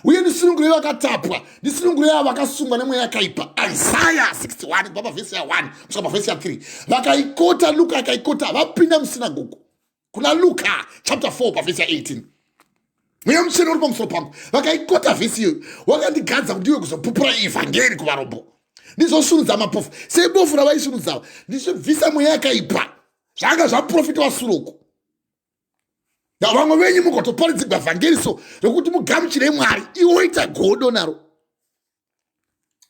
uye ndisunungurei vakatapwa, ndisunungurei avo vakasungwa nemweya yakaipa." Isaya 61 kubva pavhesi ya1 kusvika pavhesi ya3. Vakaikota, Luka akaikota vapinda musinagogo kuna Luka chapter 4 pavhesi ya18. "Mweya Mutsvene uri pamusoro pangu," vakaikota vhesi iyoyo, "wakandigadza kuti ndiwe kuzopupura ivhangeri kuvarombo, ndizosunudza mapofu sebofu ravaisunudzawo, ndichibvisa mweya yakaipa," zvanga zvaprofitwa suruku. Vamwe venyu mugotoparidzigwa vhangeri so rekuti mugamuchire Mwari, iwe woita godo naro.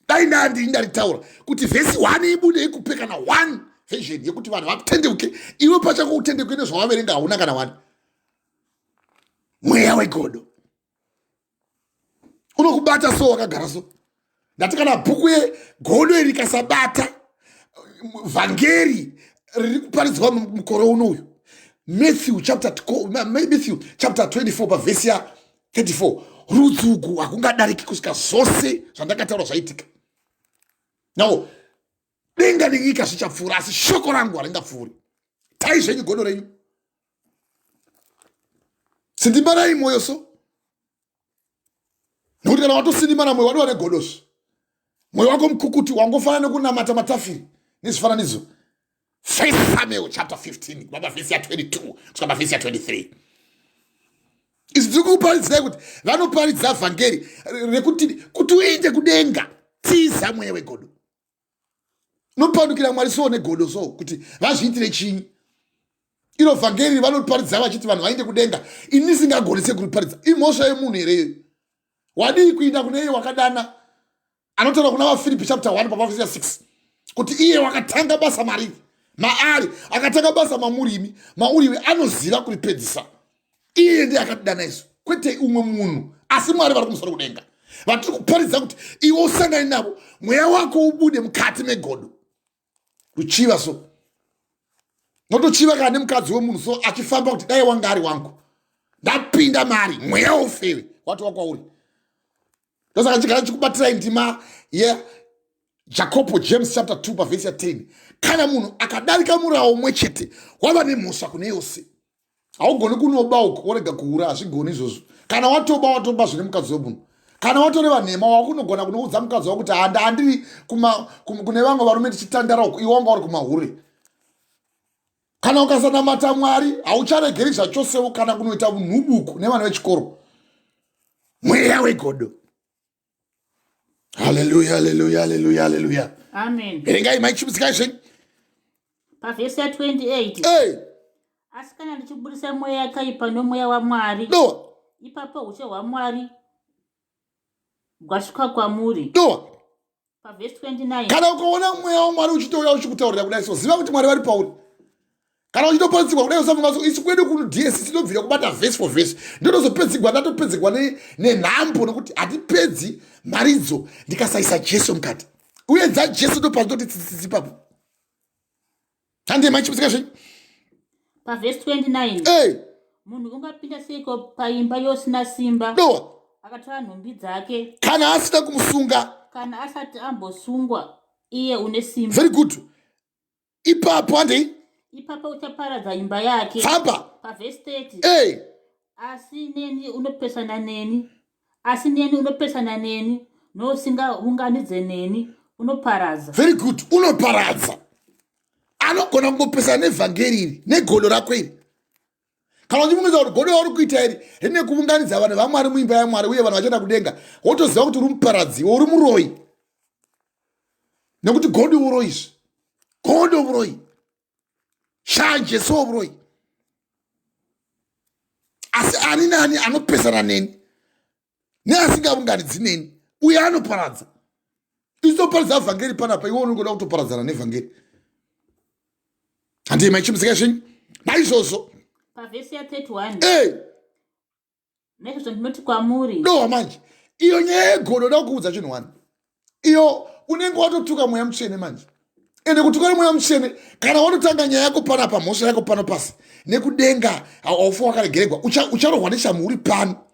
Dai ndandii ndaritaura kuti vhesi 1 ibude ikupe kana 1 version yekuti vanhu vatendeuke, iwe pachako utendeuke nezvawavaverenga, hauna kana 1. Mweya wegodo unokubata so wakagara so. Ndati kana bhuku yegodo iri rikasabata vhangeri riri kuparidzwa mukore unoyu, Matthew chapter 24 pavhesi ya34, rudzi ugu hakungadariki kusvika zvose zvandakataura zvaitika. Now denga nenyika zvichapfuura, asi shoko rangu haringapfuuri. Tai zvenyu godo renyu, sindimbarai mwoyo so, nekuti kana watosindimara mwoyo, wadiwa negodozvi, mwoyo wako mukukuti wangofanana nekunamata matafiri. Nezvifananidzo. First Samuel chapter 15 kubva pavhesi ya 22 kusvika pavhesi ya 23. Izvi tiri kuparidzirai kuti vanoparidza vhangeri rekuti kuti uende kudenga tiza mweya wegodo. Unopandukira Mwari so negodo so kuti vazviitire chinyi. Iro vhangeri vanoparidza vachiti vanhu vaende kudenga, ini ndisingagonese kuriparidza. Imhosva yemunhu here iyoyo? Wadii kuinda kune iye wakadana anotaura kuna vaFiripi chapter 1 pavhesi ya 6 kuti iye wakatanga basa mariri maari akatanga basa mamurimi mauriwe anoziva kuripedzisa. Iye ndiye akatidana isu, kwete umwe munhu, asi Mwari vari kumusoro kudenga vatiri kuparidza kuti iwe usangane navo, mweya wako ubude mukati megodo. Ruchiva so notochiva kana nemukadzi wemunhu so achifamba kuti dai wanga ari wangu ndapinda mari, mweya ufewe watova kwauri. Ndosaka chigara chikubatirai ndima yeJakobo James chapter 2 pavhesi ya 10. Kana munhu akadarika murawo umwe chete wava nemhosva kune yose. Haugoni kunoba uko worega kuhura, hazvigoni izvozvo. Kana watoba watoba zvine mukadzi wemunhu. Kana watoreva nhema wakunogona kunoudza mukadzi wako kuti handa handiri kune vamwe varume tichitandara uko, iwe wanga uri kumahure. Kana ukasanamata Mwari haucharegeri zvachosewo kana kunoita nhubuku nevana vechikoro. Mweya wegodo. Haleluya, haleluya, haleluya, haleluya. Amen. Verengai mai chimutsikai zvenyu. Pavhesi ya 28. Hey. Asi kana ndichibudisa mweya yakaipa nomweya waMwari. Doa. Ipapo ushe hwaMwari bwasvika kwamuri. Doa. Pavhesi 29. Kana ukaona mweya waMwari uchitouya uchikutaurira kudai so ziva kuti Mwari vari pauri. Kana uchitopedzigwa kudai usafunga so isu kwedu kuno DS tinobvira kubata verse for verse. Ndotozopedzigwa ndatopedzigwa nenhambo nekuti hatipedzi mharidzo ndikasaisa Jesu mukati. Uye dzaJesu ndopazvitoti tsitsitsi ipapo. Hande mai chimusika zvenyu. Pavhesi 29. Hey. Munhu ungapinda seiko paimba yosina simba? Doa. Akatora nhumbi dzake. Kana asina kumusunga. Kana asati ambosungwa iye une simba. Very good. Ipapo handei. Ipapo uchaparadza imba yake. Famba. Pavhesi 30. Hey. Asi neni unopesana neni. Asi neni unopesana neni nousingaunganidze neni unoparadza. Very good. Unoparadza. Anogona kungopesana nevhangeri iri negodo rako iri. Kana uchifungiza kuti godo rauri kuita iri rine kuunganidza vanhu vaMwari muimba yaMwari uye vanhu vachienda kudenga, wotoziva kuti uri muparadzi, uri muroyi. Nekuti godo uroyi izvi. Godo uroyi. Shanje so uroyi. Asi ani nani anopesana neni neasingaunganidzi neni uye anoparadza. Isoparadza vhangeri panapa, iwe unongoda kutoparadzana nevhangeri. Handei maichimusika zvenyu. Naizvozvo. Pavhesi ya 31. Hey. Naizvozvo ndinoti kwamuri. Dowa manje. Iyo nyaya yegodo da kuudza chinhu wani. Iyo unenge watotuka mweya mutsvene manje. Ende kutuka mweya mutsvene kana watotanga nyaya yako panapa, mhosva yako pano pasi nekudenga haufa wakaregeregwa, ucharohwa neshamu uri pano.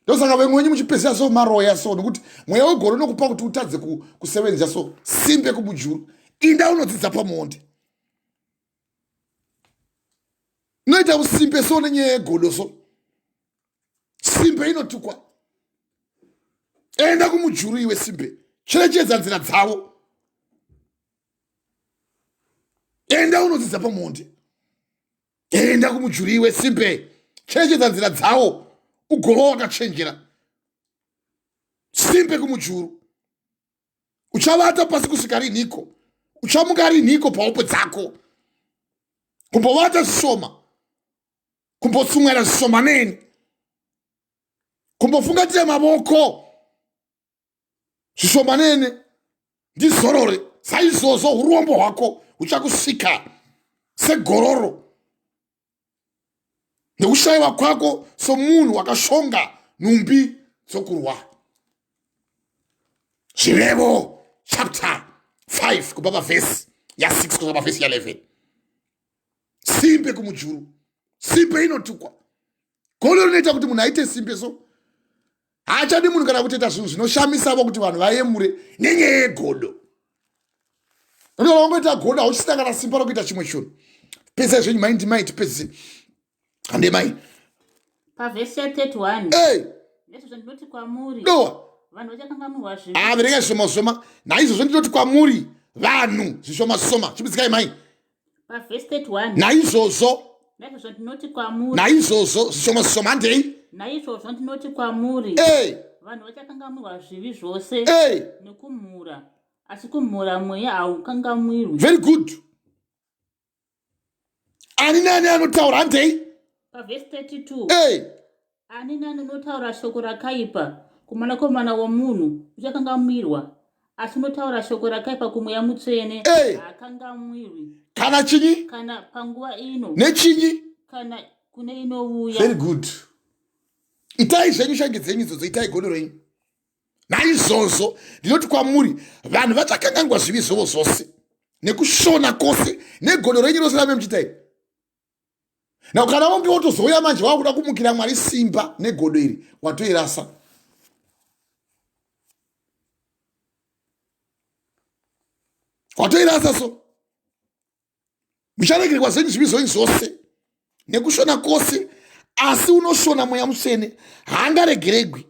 Ndosaka vamwe wenyu muchipedzisa so maroya so nekuti mweya wegoro unokupa kuti utadze kusevenza so simbe kumujuru. Inda unodzidza pamuonde. Unoita usimbe so nenyaya yegodo so. Simbe inotukwa. Enda kumujuru iwe simbe. Cherechedza nzira dzavo. Enda unodzidza pamuonde. Enda kumujuru iwe simbe. Cherechedza nzira dzavo. Ugova wakachenjera. Simbe kumujuru. Uchavata pasi kusvika rinhiko? Uchamuka rinhiko pahope dzako? Kumbovata zvishoma, kumbotsumwaira zvishoma neni, kumbofungatira mavoko zvishoma neni, ndizorore. Saizvozvo urombo hwako huchakusvika segororo, nekushayiwa kwako somunhu wakashonga nhumbi dzokurwa. Zvirevo chapter 5 kubva pavhesi ya 6 kusvika pavhesi ya 11. Simbe kumujuru, simbe inotukwa. Godo rinoita kuti munhu aite simbe so haachadi munhu kana kutoita zvinhu zvinoshamisavo kuti vanhu vayemure nenyaya yegodo. Ndoda wangoita godo hauchisina kana simba rokuita chimwe chinhu. Pedzai zvenyu mai ndimai tipedzise. Hande mai. Pavhesi ya 31. Hey. Naizvozvo ndinoti kwamuri. Dowa. Vanhu vachakanganwirwa zvivi. Ah, verenga zvishoma zvishoma. Naizvozvo ndinoti kwamuri. Vanhu zvishoma zvishoma. Chibitsikai mai. Pavhesi 31. Naizvozvo. Naizvozvo ndinoti kwamuri. Naizvozvo zvishoma zvishoma handei. Naizvozvo ndinoti kwamuri. Hey. Vanhu vachakangamwirwa zvivi zvose. Hey. Nekumhura. Asi kumhura mweya haukangamwirwi. Very good. Ani nani anotaura handei. Pavhesi 32. Hey. Ani nani unotaura shoko rakaipa kumwanakomana womunhu uchakangamwirwa, asi unotaura shoko rakaipa kumweya mutsvene hey. haakangamwirwi. Kana chinyi? Kana panguva ino. Nechinyi? Kana kune inouya. Very good. Itai zvenyu shange dzenyu idzodzo, itai godo renyu. Naizvozvo ndinoti kwamuri, vanhu vachakanganwa zvivi zvavo zvose nekushona kwose negodo renyu rose rame muchiita iri. Now kana wange wotozouya manje wakuda kumukira Mwari simba negodo iri watoirasa. Watoirasa so. Mucharegererwa zvenyu zvivi zvenyu zvose nekushona kwose, asi unoshona Mweya Mutsvene haangaregeregwi.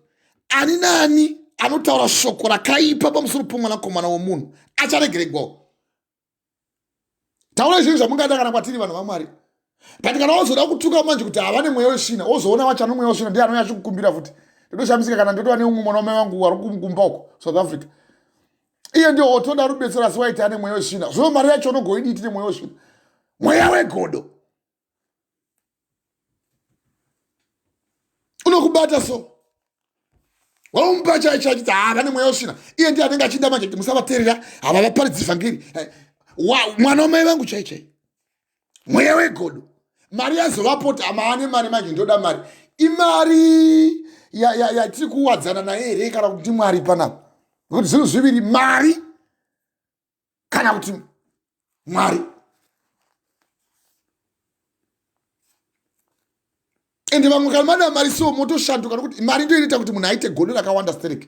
Ani naani anotaura shoko rakaipa pamusoro pomwanakomana womunhu acharegeregwawo. Taurai zvinhu zvamungada kana kwatiri vanhu vaMwari. But kana wazoda kutuka manje kuti havane mweya wesvina, wozoona wacho ano mweya wesvina ndiye anouya achikukumbira futi. Ndotoshamisika kana ndotova neumwe mwana wamai vangu wari kumba uko South Africa. Iye ndiye wotoda rubetsero asi waiti ane mweya wesvina. Zvino mari yacho unogoidii tine mweya wesvina? Mweya wegodo unokubata so. Waumupa chaicho achiti haa vane mweya wesvina. Iye ndiye anenge achida manje kuti musavateerera, havavaparidzi vhangeri. Mwana wamai vangu chai chai. Mweya wegodo. Mari yazovapo kuti amaane mari manje ndoda mari. Imari yatiri kuwadzana naye here kana kuti Mwari panapa? Nekuti zvinhu zviviri, mari kana kuti Mwari. Ende vamwe kana mada mari so motoshanduka nokuti mari ndiyo inoita kuti munhu aite godo rakawanda stereki.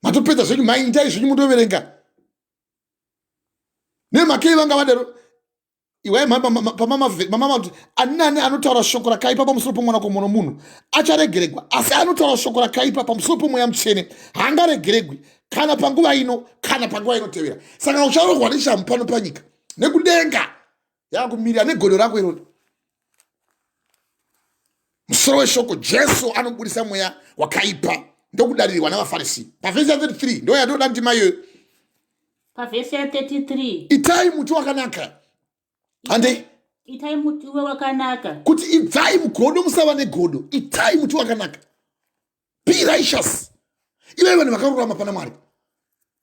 Matopedza zvenyu mai, itai zvenyu mutoverenga. Nemakei vanga vadaro. Iwai pamama kuti ani nani anotaura shoko rakaipa pamusoro pomwanakomana womunhu acharegeregwa, asi anotaura shoko rakaipa pamusoro pomweya mutsvene haangaregeregwi, kana panguva ino kana panguva inotevera. Saka ucharohwa neshamu pano panyika nekudenga yakumirira negodo rako iroro. Musoro weshoko, Jesu anobudisa mweya wakaipa ndokudaririrwa navaFarisi. Pavhesi ya 33 ndo yatoda ndima iyoyo. Pavhesi ya 33. Itai muti wakanaka. Handei. Itai muti uve wakanaka. Kuti ibvai mugodo musava negodo. Itai muti wakanaka. Be righteous. Ivai vanhu vakarurama pana Mwari.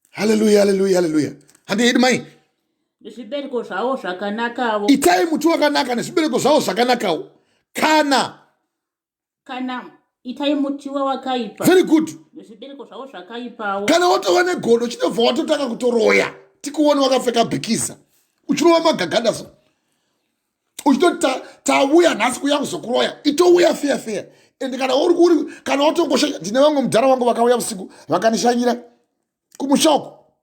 Hallelujah, hallelujah, hallelujah. Handei yedu mai. Nezvibereko zvavo zvakanakawo. Itai muti wakanaka nezvibereko zvavo zvakanakawo. Kana kana itai mutiwa wakaipa. Very good. Nezvibereko zvavo zvakaipawo. Kana watova negodo chinobva watotanga kutoroya. Tikuone wakapfeka bhikiza. Uchirova magagada so. Uchitoti tauya nhasi kuuya kuzokuroya. Itouya feya feya. And kana uri kuri kana watongosha ndine vamwe mudhara wangu vakauya usiku vakanishanyira kumusha uko.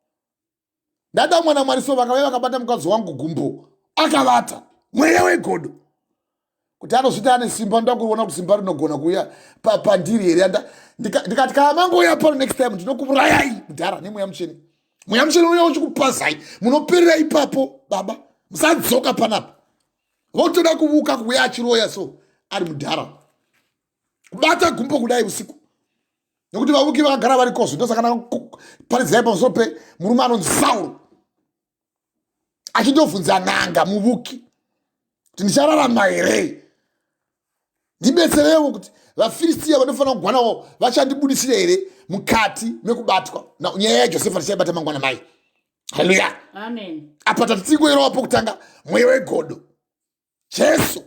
Ndada mwana Mwari so vakauya vakabata mukadzi wangu gumbo akavata. Mweya wegodo. Kuti anozviti ane simba, ndoda kuona kuti simba rinogona kuuya pandiri here. Ndikati kana mangouya pano next time ndinokuurayai mudhara nemweya mutsvene. Mweya mutsvene unouya uchikupazai, munoperera ipapo baba, musadzoka panapa. Votoda kuvuka kuuya achiroya so ari mudhara. Kubata gumbo kudai usiku. Nekuti vavuki vakagara vari kozvo, ndosaka ndakuparidzirai pamusoro pe murume anonzi Sauro. Achitobvunza n'anga muvuki kuti ndichararama here, ndibetserewo kuti vaFiristia vanofanira kugwanawo vachandibudisira here mukati mekubatwa. Nyaya yaJosefa tichaibata mangwana mai. Haleluya. Amen. Apa tatitingoerawo pokutanga mweya wegodo. Jesu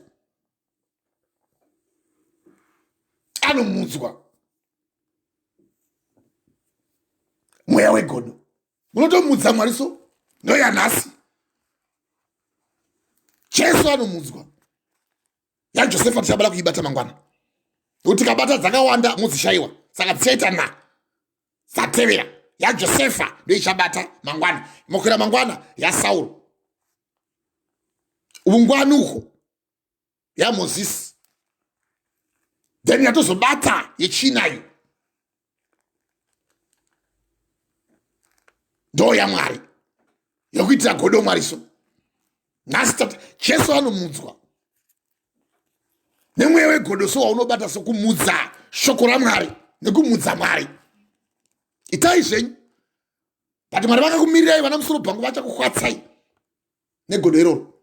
anomudzwa mweya wegodo. Unotomudza Mwari so ndoyanhasi. Jesu anomudzwa. YaJosefa tichabada kuibata mangwana. Nokuti tikabata dzakawanda modzishaiwa. Saka dzichaita na dzatevera. YaJosefa ndoichabata mangwana. Mokwira mangwana yaSauro. Ungwani uko yaMozisi. Then yatozobata yechinayo. Ndo yaMwari yekuitira godo Mwari. So nhasi tati Jesu anomudzwa nemweya wegodo, so waunobata sokumudza shoko raMwari nekumudza Mwari. Itai zvenyu, but Mwari vakakumirirai. Vana musoro bhangu vachakuhwatsai negodo iroro,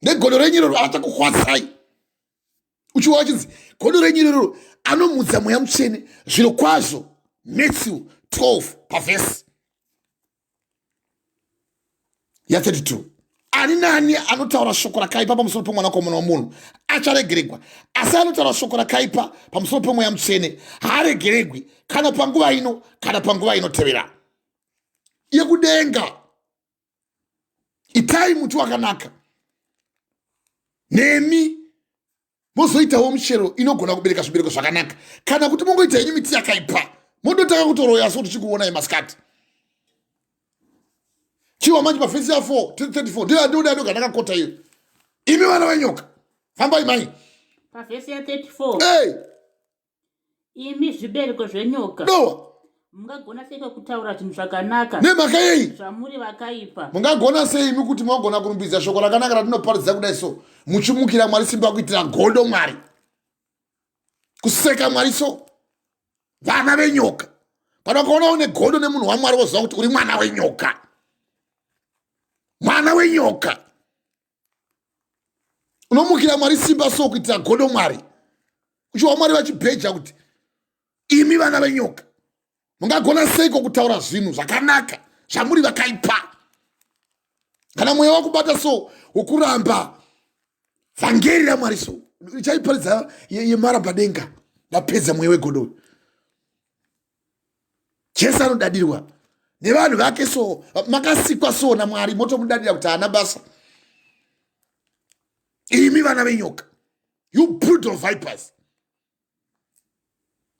negodo renyu iroro vachakuhwatsai. Uchiwa wachinzi godo renyu iroro anomudza Mweya Mutsvene. Zviro kwazvo, Matthew 12 pavhesi ya32, ani nani anotaura shoko rakaipa pamusoro pemwanakomana womunhu acharegeregwa, asi anotaura shoko rakaipa pamusoro pemweya mutsvene haaregeregwi, kana panguva ino kana panguva inotevera yekudenga. Itai muti wakanaka, nemi mozoitawo michero inogona kubereka zvibereko zvakanaka, kana kuti mongoita henyu miti yakaipa, mondotanga kutoroya. So tichikuonai masikati chiwa manje pavhesi ya4 34, ndiyo andioda ndoga ndakakota iyo. Imi vana venyoka, fambai mai. Pavhesi ya34. Hey! Imi zvibereko zvenyoka. Dowa. Mungagona seiko kutaura zvinhu zvakanaka Nemhaka yei? zvamuri vakaipa? Mungagona sei imi kuti mogona kurumbidza shoko rakanaka ratinoparidza kudai so, muchimukira Mwari simba, kuitira godo Mwari, kuseka Mwari? So vana venyoka, kana ukaona une godo nemunhu waMwari, woziva kuti uri mwana wenyoka, mwana wenyoka. Unomukira Mwari simba so, kuitira godo Mwari, uchiwa Mwari vachibheja kuti imi vana venyoka, mungagona seiko kutaura zvinhu zvakanaka zvamuri vakaipa? Kana mweya wakubata so wokuramba vhangeri raMwari, so ichaiparidza yemaramba denga. Ndapedza mweya wegodo. Jesu anodadirwa nevanhu vake, so makasikwa so naMwari, motomudadira kuti haana basa. Imi vana venyoka, you brood of vipers,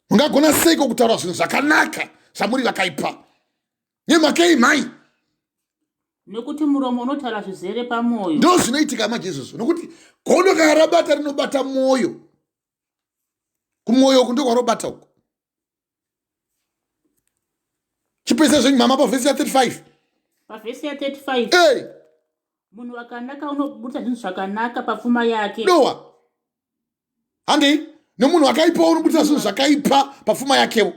mungagona seiko kutaura zvinhu zvakanaka zvamuri vakaipa? Nemhakei mhai? Nekuti muromo unotaura zvizere pamwoyo. Ndo zvinoitika manje izvozvo, nokuti godo kana rabata, rinobata mwoyo. Kumwoyo uku ndokwarobata uku. Chipesa zvenyu mama, pavhesi ya35. Pavhesi ya35. Hey! Munhu wakanaka unobudisa zvinhu zvakanaka papfuma yake. Dowa, handei. Nemunhu wakaipa unobudisa zvinhu zvakaipa pafuma yakewo.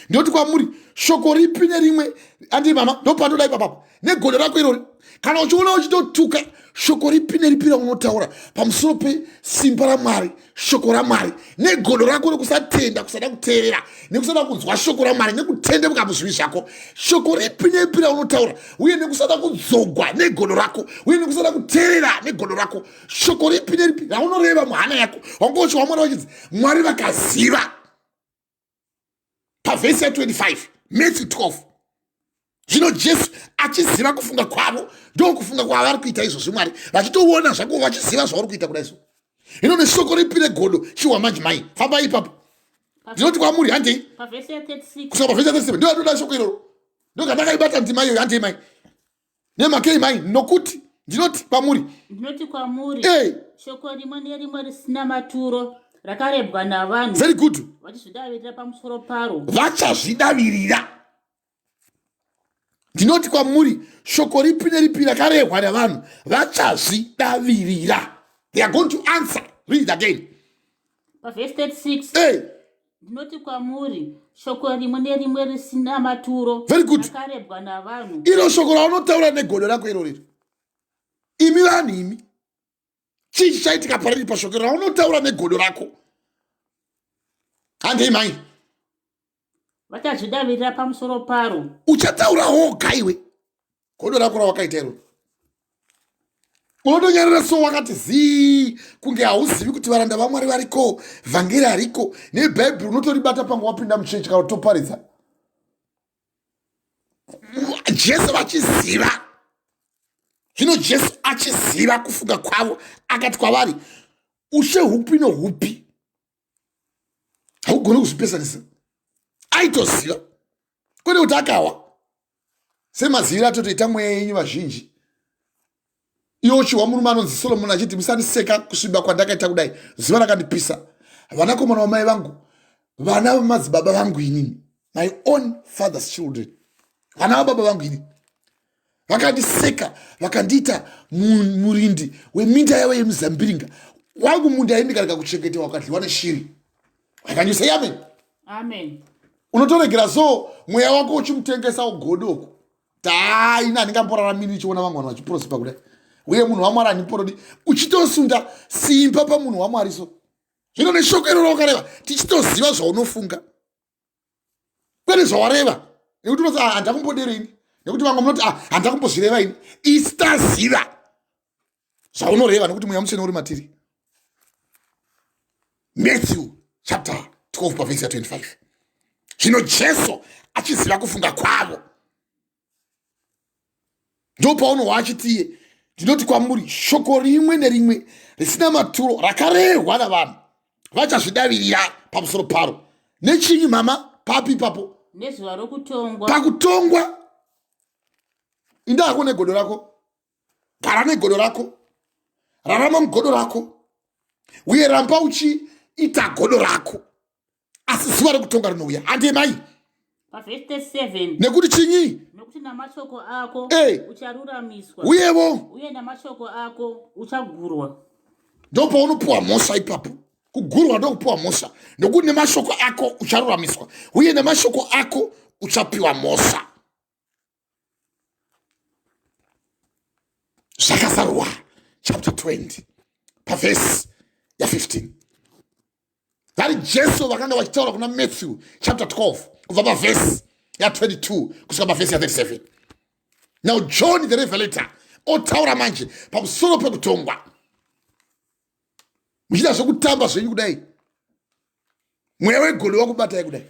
Ndinoti kwamuri, shoko ripi nerimwe, andii mama, ndopanoda ipapapa negodo rako irori. Kana uchiona uchitotuka, shoko ripi neripi raunotaura pamusoro pesimba raMwari, shoko raMwari, negodo rako rekusatenda, kusada kuteerera nekusada kunzwa shoko raMwari, nekutendemuka muzvivi zvako, shoko ripi neripi raunotaura, uye nekusada kudzogwa negodo rako, uye nekusada kuteerera negodo rako, shoko ripi neripi raunoreva muhana yako, wanga uchiwa Mwari vachinzi Mwari vakaziva pavhesi ya25, Matthew 12. Zvino Jesu achiziva kufunga kwavo, ndokufunga kwavari kuita izvozvi, Mwari vachitoona zvako, vachiziva zvauri kuita kudai. So ino neshoko ripi regodo chiwa manje mai, fambai ipapo. Ndinoti kwamuri, handei. Pavhesi ya36. Kusvika pavhesi ya37, ndo yatoda shoko iroro, ndokandakaibata ndima iyoyo. Handei mai. Nemhakei mai? Nokuti ndinoti kwamuri, Ndinoti kwamuri, Hey! shoko rimwe nerimwe risina maturo rakarebwa navanhu, Very good. vachizvidavirira pamusoro paro, Vachazvidavirira. Ndinoti kwamuri, shoko ripi neripi rakarehwa navanhu, vachazvidavirira. They are going to answer. Read it again. Pavhesi 36. Hey! Ndinoti kwamuri, shoko rimwe nerimwe risina maturo Very good. rakarebwa navanhu, Iro shoko raunotaura negodo rako iro riri, imi vanhu imi, chii chichaitika pariri pashoko raunotaura negodo rako? Handei mai. Vachazvidavirira pamusoro paro. Uchataura woga iwe, godo rako rawakaita iro. Unotonyarara so, wakati zii, kunge hauzivi kuti varanda vaMwari variko, vhangeri hariko, nebhaibheri unotoribata pangu wapinda muchechi kana kutoparidza. Jesu vachiziva zvino, Jesu achiziva kufunga kwavo, akati kwavari, ushe hupi nohupi haugoni kuzvipesanisa. Aitoziva, kwete kuti akawa semaziviro atotoita mweya yenyu vazhinji. Iwo chihwa murume anonzi Solomoni achiti, musandiseka kusviba kwandakaita kudai, zuva rakandipisa. Vanakomana vamai vangu, vana vamadzibaba vangu, inini, my own father's children. Vana vababa vangu ini vakandiseka, vakandiita murindi weminda yavo yemizambiringa. Wangu munda ini ndikarega kuchengetewa wakadliwa neshiri. Can you say amen? Amen. Unotoregera so mweya wako uchimutengesa ugodo uko. Taina handingamboraramiri ndichiona vamwe vanhu vachiprosper kudai, uye munhu waMwari handiporodi. Uchitosunda simba pamunhu waMwari. So zvino neshoko iroro wakareva, tichitoziva zvaunofunga kwete zvawareva, nekuti unoti, ah, handakumbodero ini, nekuti vamwe munoti, ah, handakumbozvireva ini. Isi taziva zvaunoreva nekuti Mweya Mutsvene uri matiri. Matthew chapter 12 pavhesi ya25: Zvino Jesu achiziva kufunga kwavo, ndo paunohwa achitiye, "Ndinoti kwamuri, shoko rimwe nerimwe risina maturo rakarehwa navanhu vachazvidavirira pamusoro paro." Nechinyi, mama? Papi ipapo? Nezuva rokutongwa. Pakutongwa. Indako negodo rako, gara negodo rako, rarama mugodo rako, uye ramba uchiita godo rako, asi zuva rekutonga rinouya. Handei, mai. Pavhesi 37. Nekuti chinyi? Nokuti namashoko ako ucharuramiswa, uyevo uye namashoko ako uchagurwa. Ndo paunopiwa mhosva ipapo. Kugurwa ndokupiwa mhosva, nokuti nemashoko ako ucharuramiswa uye nemashoko ako uchapiwa mhosva. Zvakazarurwa chapter 20 pavhesi ya15, vari Jesu vakanga vachitaura kuna Matthew chapter 12 kubva pavhesi ya22 kusvika pavhesi ya37. Now John the Revelator otaura manje pamusoro pekutongwa. Muchida zvekutamba zvenyu kudai, mweya wegodo wakubatai kudai,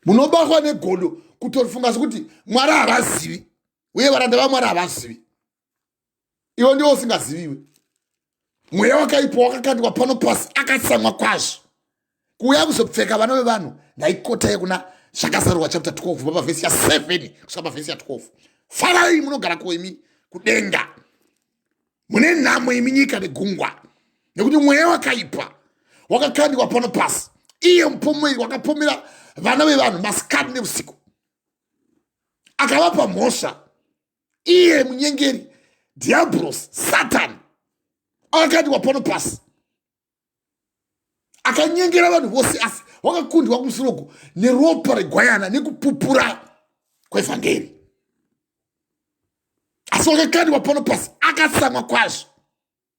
munobatwa negodo kutofunga sekuti Mwari havazivi uye varanda vaMwari havazivi. Iwe ndiwo usingaziviwe. Mweya wakaipa wakakandwa pano pasi, akatsamwa kwazvo kuuya kuzopfeka vana vevanhu. Ndaikota yekuna Zvakazarurwa chapter 12 kubva pavhesi ya7 kusvika pavhesi ya12. Farai munogara kuimi kudenga, mune nhamo imi nyika negungwa, nekuti mweya wakaipa wakakandwa pano pasi, iye mupomeri wakapomera vana vevanhu masikati neusiku, akavapa mhosva. Iye munyengeri, Diablos, Satani, akakandwa pano pasi, akanyengera vanhu vose, asi wakakundwa kumusoroko neropa regwayana nekupupura kwevhangeri. Asi wakakandwa pano pasi, akatsamwa kwazvo,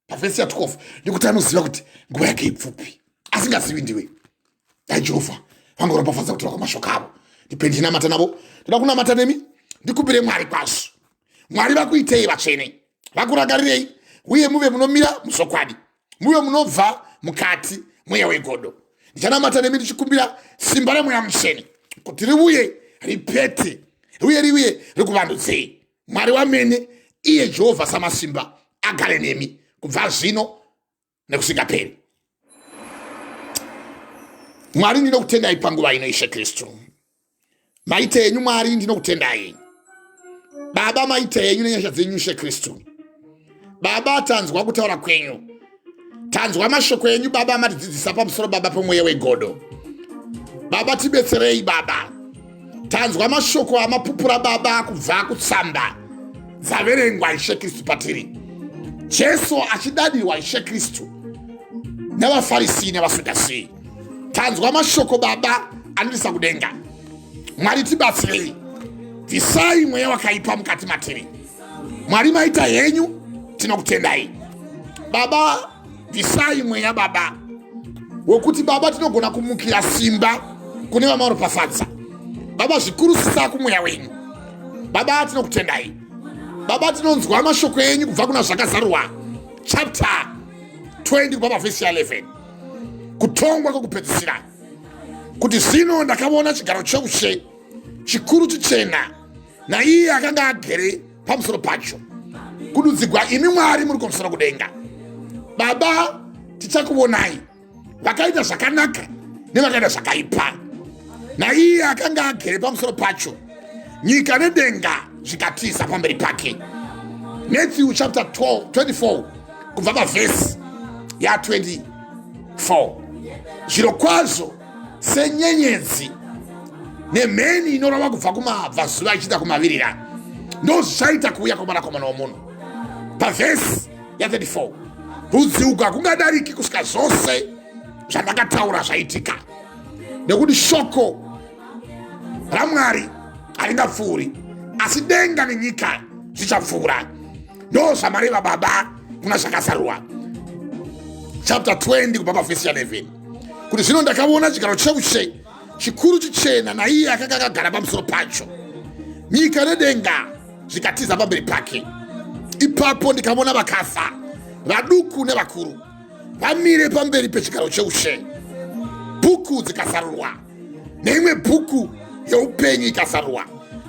pavhesi ya12, nekuti anoziva kuti nguva yake ipfupi. Asingazivi ndiwe. Dai Jehovha vangoropafadza kutora kwamashoko avo. Ndipe ndinamata navo. Ndoda kunamata nemi, ndikumbire Mwari kwazvo. Mwari vakuitei vatsvene, vakurangaririrei, uye muve munomira muzvokwadi, muve munobva mukati mweya wegodo. Ndichanamata nemi ndichikumbira simba reMweya Mutsvene kuti riuye ripete, uye riuye rikuvandudzei. Mwari wamene, iye Jehovha Samasimba, agare nemi kubva zvino nekusingaperi. Mwari, ndinokutendai panguva ino. Ishe Kristu, maite henyu. Mwari, ndinokutendai. Baba, maite henyu nenyasha dzenyu. Ishe Kristu, Baba, tanzwa kutaura kwenyu, tanzwa mashoko enyu, Baba, matidzidzisa pamusoro, Baba, pomweya wegodo. Baba, tibetserei. Baba, tanzwa mashoko amapupura, Baba, kubva kutsamba dzaverengwa, Ishe Kristu, patiri, Jesu achidadirwa, Ishe Kristu, nevaFarisi nevaSadhusii. Tanzwa mashoko, Baba, anoisa kudenga. Mwari, tibatsirei, bvisai mweya wakaipa mukati matiri. Mwari, maita henyu, tinokutendai. Baba, bvisai mweya, Baba, wekuti, Baba, tinogona kumukira simba kune vamaropafadza, Baba, zvikurusisa kumweya wenyu. Baba, tinokutendai. Baba, tinonzwa mashoko enyu kubva kuna Zvakazarurwa chapter 20 kubva pavhesi ya11, kutongwa kwekupedzisira, kuti, "Zvino ndakaona chigaro cheushe chikuru chichena naiye akanga agere pamusoro pacho. Kududzigwa imi Mwari muri kumusoro kudenga." Baba, tichakuvonai, vakaita zvakanaka nevakaita zvakaipa, naiye akanga agere pamusoro pacho. Nyika nedenga zvikatiza pamberi pake. Matthew chapter 12, 24 kubva pavhesi ya24: Zviro kwazvo, senyenyedzi Nemheni inorova kubva kumabvazuva ichiita kumavirira, ndozvichaita kuuya kwomwanakomana womunhu. Pavhesi ya34, rudzi uku hakungadariki kusvika zvose zvandakataura zvaitika, nekuti shoko raMwari haringapfuuri, asi denga nenyika zvichapfuura. Ndo zvamareva Baba kuna Zvakazarurwa chapter 20 kubva pavhesi ya 11, kuti zvino ndakaona chigaro cheushe chikuru chichena, naiye akanga akagara pamusoro pacho, nyika nedenga zvikatiza pamberi pake. Ipapo ndikaona vakafa, vaduku nevakuru, vamire pamberi pechigaro cheushe, bhuku dzikazarurwa, neimwe bhuku yeupenyu ikazarurwa.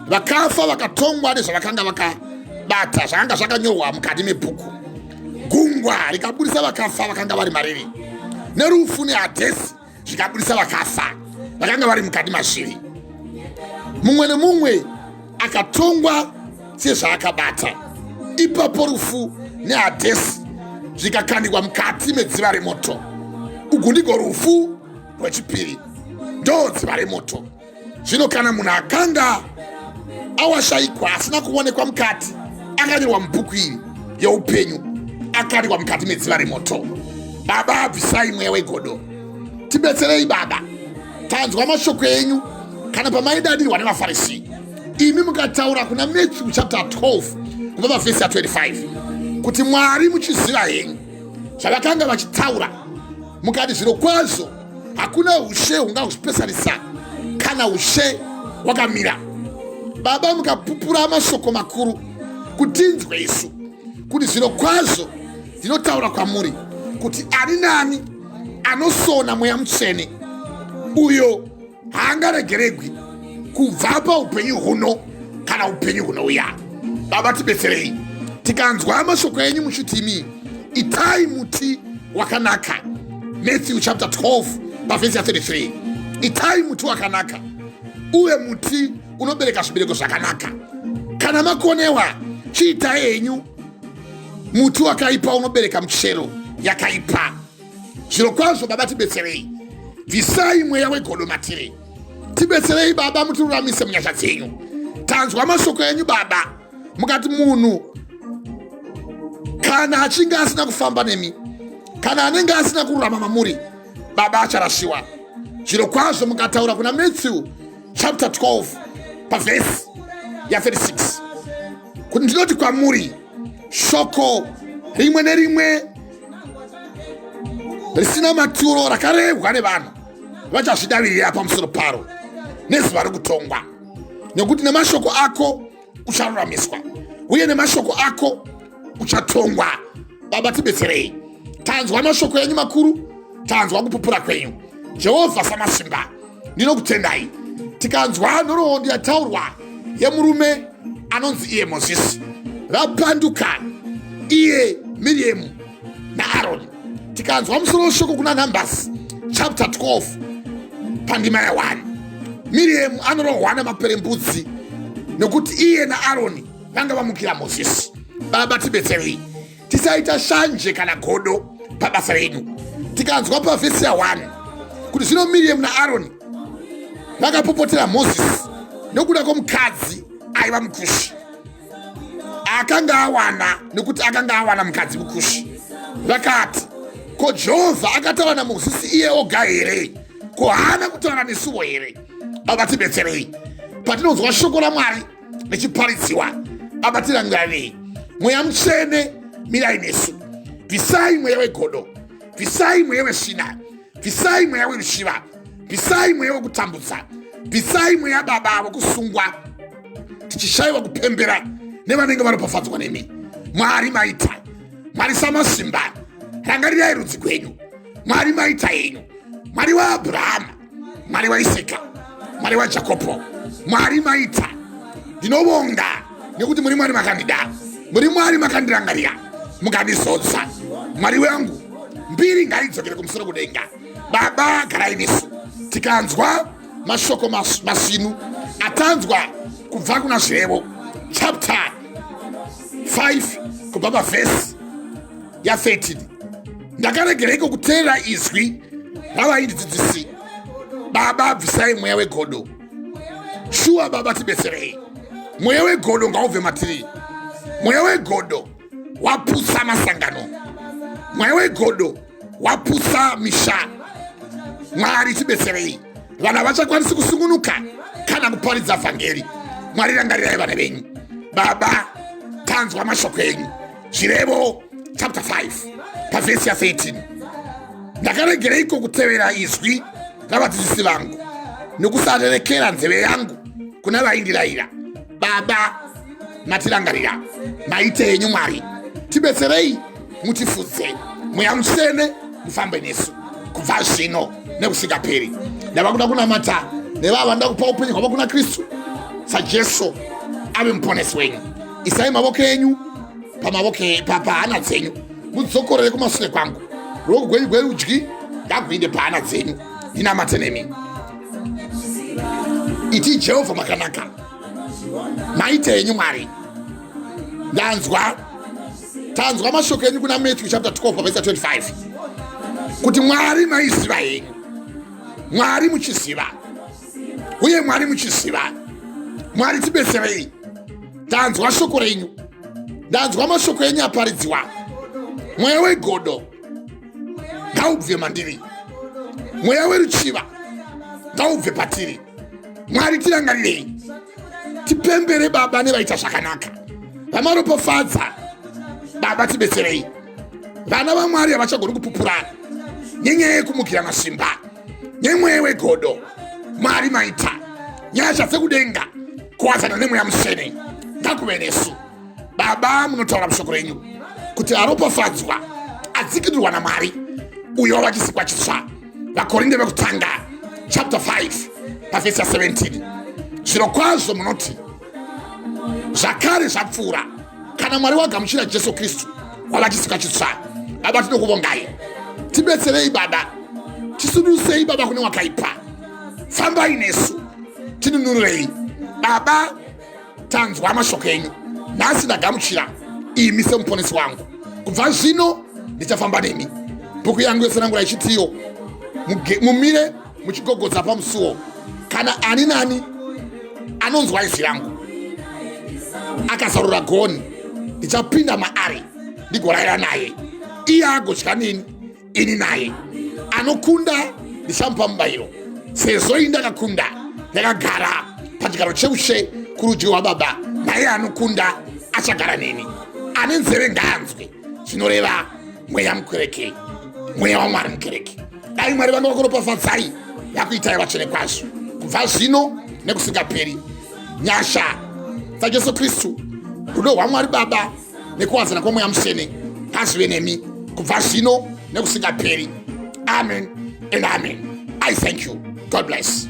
Vakafa vakatongwa nezvavakanga vakabata, zvakanga zvakanyorwa mukati mebhuku. Gungwa rikabudisa vakafa vakanga vari mariri, nerufu nehadhesi zvikabudisa vakafa vakanga vari mukati mazviri. Mumwe nemumwe akatongwa sezvaakabata. Ipapo rufu nehadhesi zvikakandikwa mukati medziva remoto. Ugu ndigo rufu rwechipiri, ndo dziva remoto. Zvino kana munhu akanga awashaikwa asina kuonekwa mukati akanyorwa mubhuku iri yeupenyu, akandikwa mukati medziva remoto. Baba, bvisai mweya wegodo, tibetserei Baba. Tanzwa mashoko enyu kana pamaidadirwa nevaFarisi, imi mukataura kuna Matthew chapter 12 kubva pavhesi ya 25 kuti Mwari muchiziva henyu zvavakanga vachitaura, mukati zviro kwazvo hakuna ushe hungahuzvipesanisa kana ushe hwakamira. Baba, mukapupura mashoko makuru kutinzwe isu kuti zviro kwazvo ndinotaura kwamuri kuti ani nani anosona Mweya Mutsvene, uyo haangaregeregwi kubva paupenyu huno kana upenyu hunouya. Baba, tibetserei. Tikanzwa mashoko enyu muchiti imi itai muti wakanaka, Matthew chapter 12 pavhesi ya 33, itai muti wakanaka uve muti unobereka zvibereko zvakanaka. Kana makonewa, chiitai henyu muti wakaipa unobereka muchero yakaipa. Zviro kwazvo Baba, tibetserei, bvisai mweya wegodo matiri. Tibetserei Baba, mutiruramise munyasha dzenyu. Tanzwa mashoko enyu Baba, mukati munhu kana achinge asina kufamba nemi, kana anenge asina kururama mamuri, Baba, acharashiwa. Zviro kwazvo mukataura kuna Matthew chapter 12 pavhesi ya 36 kuti ndinoti kwamuri, shoko rimwe nerimwe risina maturo rakarehwa nevanhu vachazvidavirira pamusoro paro nezuva rekutongwa, nekuti nemashoko ako ucharuramiswa uye nemashoko ako uchatongwa. Baba, tibetserei. Tanzwa mashoko enyu makuru, tanzwa kupupura kwenyu. Jehovha Samasimba, ndinokutendai. Tikanzwa nhoroondo yataurwa yemurume anonzi iye Mozisi, vapanduka iye Miriemu naAroni. Tikanzwa musoro weshoko kuna Numbers chapter 12 pandima ya1, Miriemu anorohwa nemaperembudzi nekuti iye naAroni vanga vamukira Mozisi. Baba, tibetserei, tisaita shanje kana godo pabasa renyu. Tikanzwa pavhesi ya1 kuti zvino Miriemu naAroni vakapopotera Mozisi nokuda kwomukadzi aiva muKushi akanga awana, nekuti akanga awana mukadzi muKushi. Vakati, ko Jehovha akataura naMozisi iye oga here? Ko haana kutaura nesuwo here? Baba, tibetserei patinonzwa shoko raMwari richiparidziwa. Baba, tirangarirei. Mweya Mutsvene, mirai nesu. Bvisai mweya wegodo, bvisai mweya wesvina, bvisai mweya weruchiva, bvisai mweya wekutambudza, bvisai mweya Baba wekusungwa tichishayiwa kupembera nevanenge varopafadzwa nemi. Mwari maita, Mwari Samasimba, rangarirai rudzi gwenyu. Mwari maita henyu, Mwari waAbhurahama, Mwari waIsika, Mwari waJakopo. Mwari maita, ndinovonga nekuti muri Mwari makandida, muri Mwari makandirangarira mukandizodza. Mwari wangu, mbiri ngaidzokere kumusoro kudenga. Baba, garai nesu. Tikanzwa mashoko masvinu atanzwa kubva kuna Zvirevo chapter 5 kubva pavhesi ya13, ndakaregereiko kuteerera izwi ravaindidzidzisi? Baba, bvisai mweya wegodo. Shuwa baba tibetserei. Mweya wegodo ngaubve matiri. Mweya wegodo waputsa masangano. Mweya wegodo waputsa misha. Mwari tibetserei. Vana vachakwanisi kusungunuka kana kuparidza vhangeri. Mwari rangarirai vana venyu. Baba tanzwa mashoko enyu. Zvirevo chapter 5 pavhesi ya 13. Ndakaregereiko kutevera izwi ravadzidzisi vangu nokusarerekera nzeve yangu kuna vaindirayira? Baba matirangarira, maite henyu Mwari, tibetserei mutifudze, Mweya Mutsvene mufambe nesu kubva zvino nekusingaperi. Ndava kuda kunamata nevava vanoda kupa upenyu hwavo kuna Kristu saJesu ave muponesi wenyu. Isai mavoko enyu pamavoko pahana dzenyu, mudzokorere kumashure kwangu. Ruoko gwenyu gwerudyi ngakuinde pahana dzenyu, ndinamate nemi. Iti Jehovha makanaka, maite henyu Mwari. Ndanzwa, tanzwa mashoko enyu kuna Matthew chapter 12 verse 25 kuti Mwari maiziva henyu, Mwari muchiziva, uye Mwari muchiziva. Mwari tibetserei, tanzwa shoko renyu, ndanzwa mashoko enyu aparidziwa. Mweya wegodo ngaubve mandiri, mweya weruchiva ngaubve patiri. Mwari tirangarirei, tipembere baba nevaita zvakanaka, vamaropafadza baba tibetserei. Vana vaMwari havachagoni kupupurana nenyaya yekumukira masimba nemweya wegodo. Mwari maita nyasha dzekudenga kuwadzana nemweya mutsvene ngakuve nesu. Baba munotaura mushoko renyu kuti aropafadzwa adzikinurwa naMwari uyo wava chisikwa chitsva. VaKorinde vekutanga chapter 5 pavhesi ya 17. Zvirokwazvo munoti zvakare zvapfuura, kana Mwari wagamuchira Jesu Kristu wava chisikwa chitsva. Baba tinokuvongai, tibetserei baba, tisununusei baba kune wakaipa, fambai nesu, tinunurei baba. Tanzwa mashoko enyu nhasi, ndagamuchira imi semuponesi wangu. Kubva zvino ndichafamba nemi. Bhuku yangu yotsanangura ichitiyo, mumire muchigogodza pamusuwo, kana ani nani anonzwa izwi rangu akazarura goni, ndichapinda maari ndigorayira naye, iye agodya neni, ini naye. Anokunda ndichamupa mubayiro, sezvo ini ndakakunda ndakagara pachigaro cheushe kurudyi rwababa. Naye anokunda achagara neni. Ane nzeve ngaanzwe zvinoreva mweya mukereke, mweya waMwari mukereke. Dai Mwari vanga vakuropafadzai, vakuitai vatsvene kwazvo kubva zvino nekusingaperi. Nyasha dzaJesu Kristu, rudo rwaMwari Baba nekuwadzana kwomweya mutsvene ngazvive nemi kubva zvino nekusingaperi. Amen and amen. I thank you. God bless.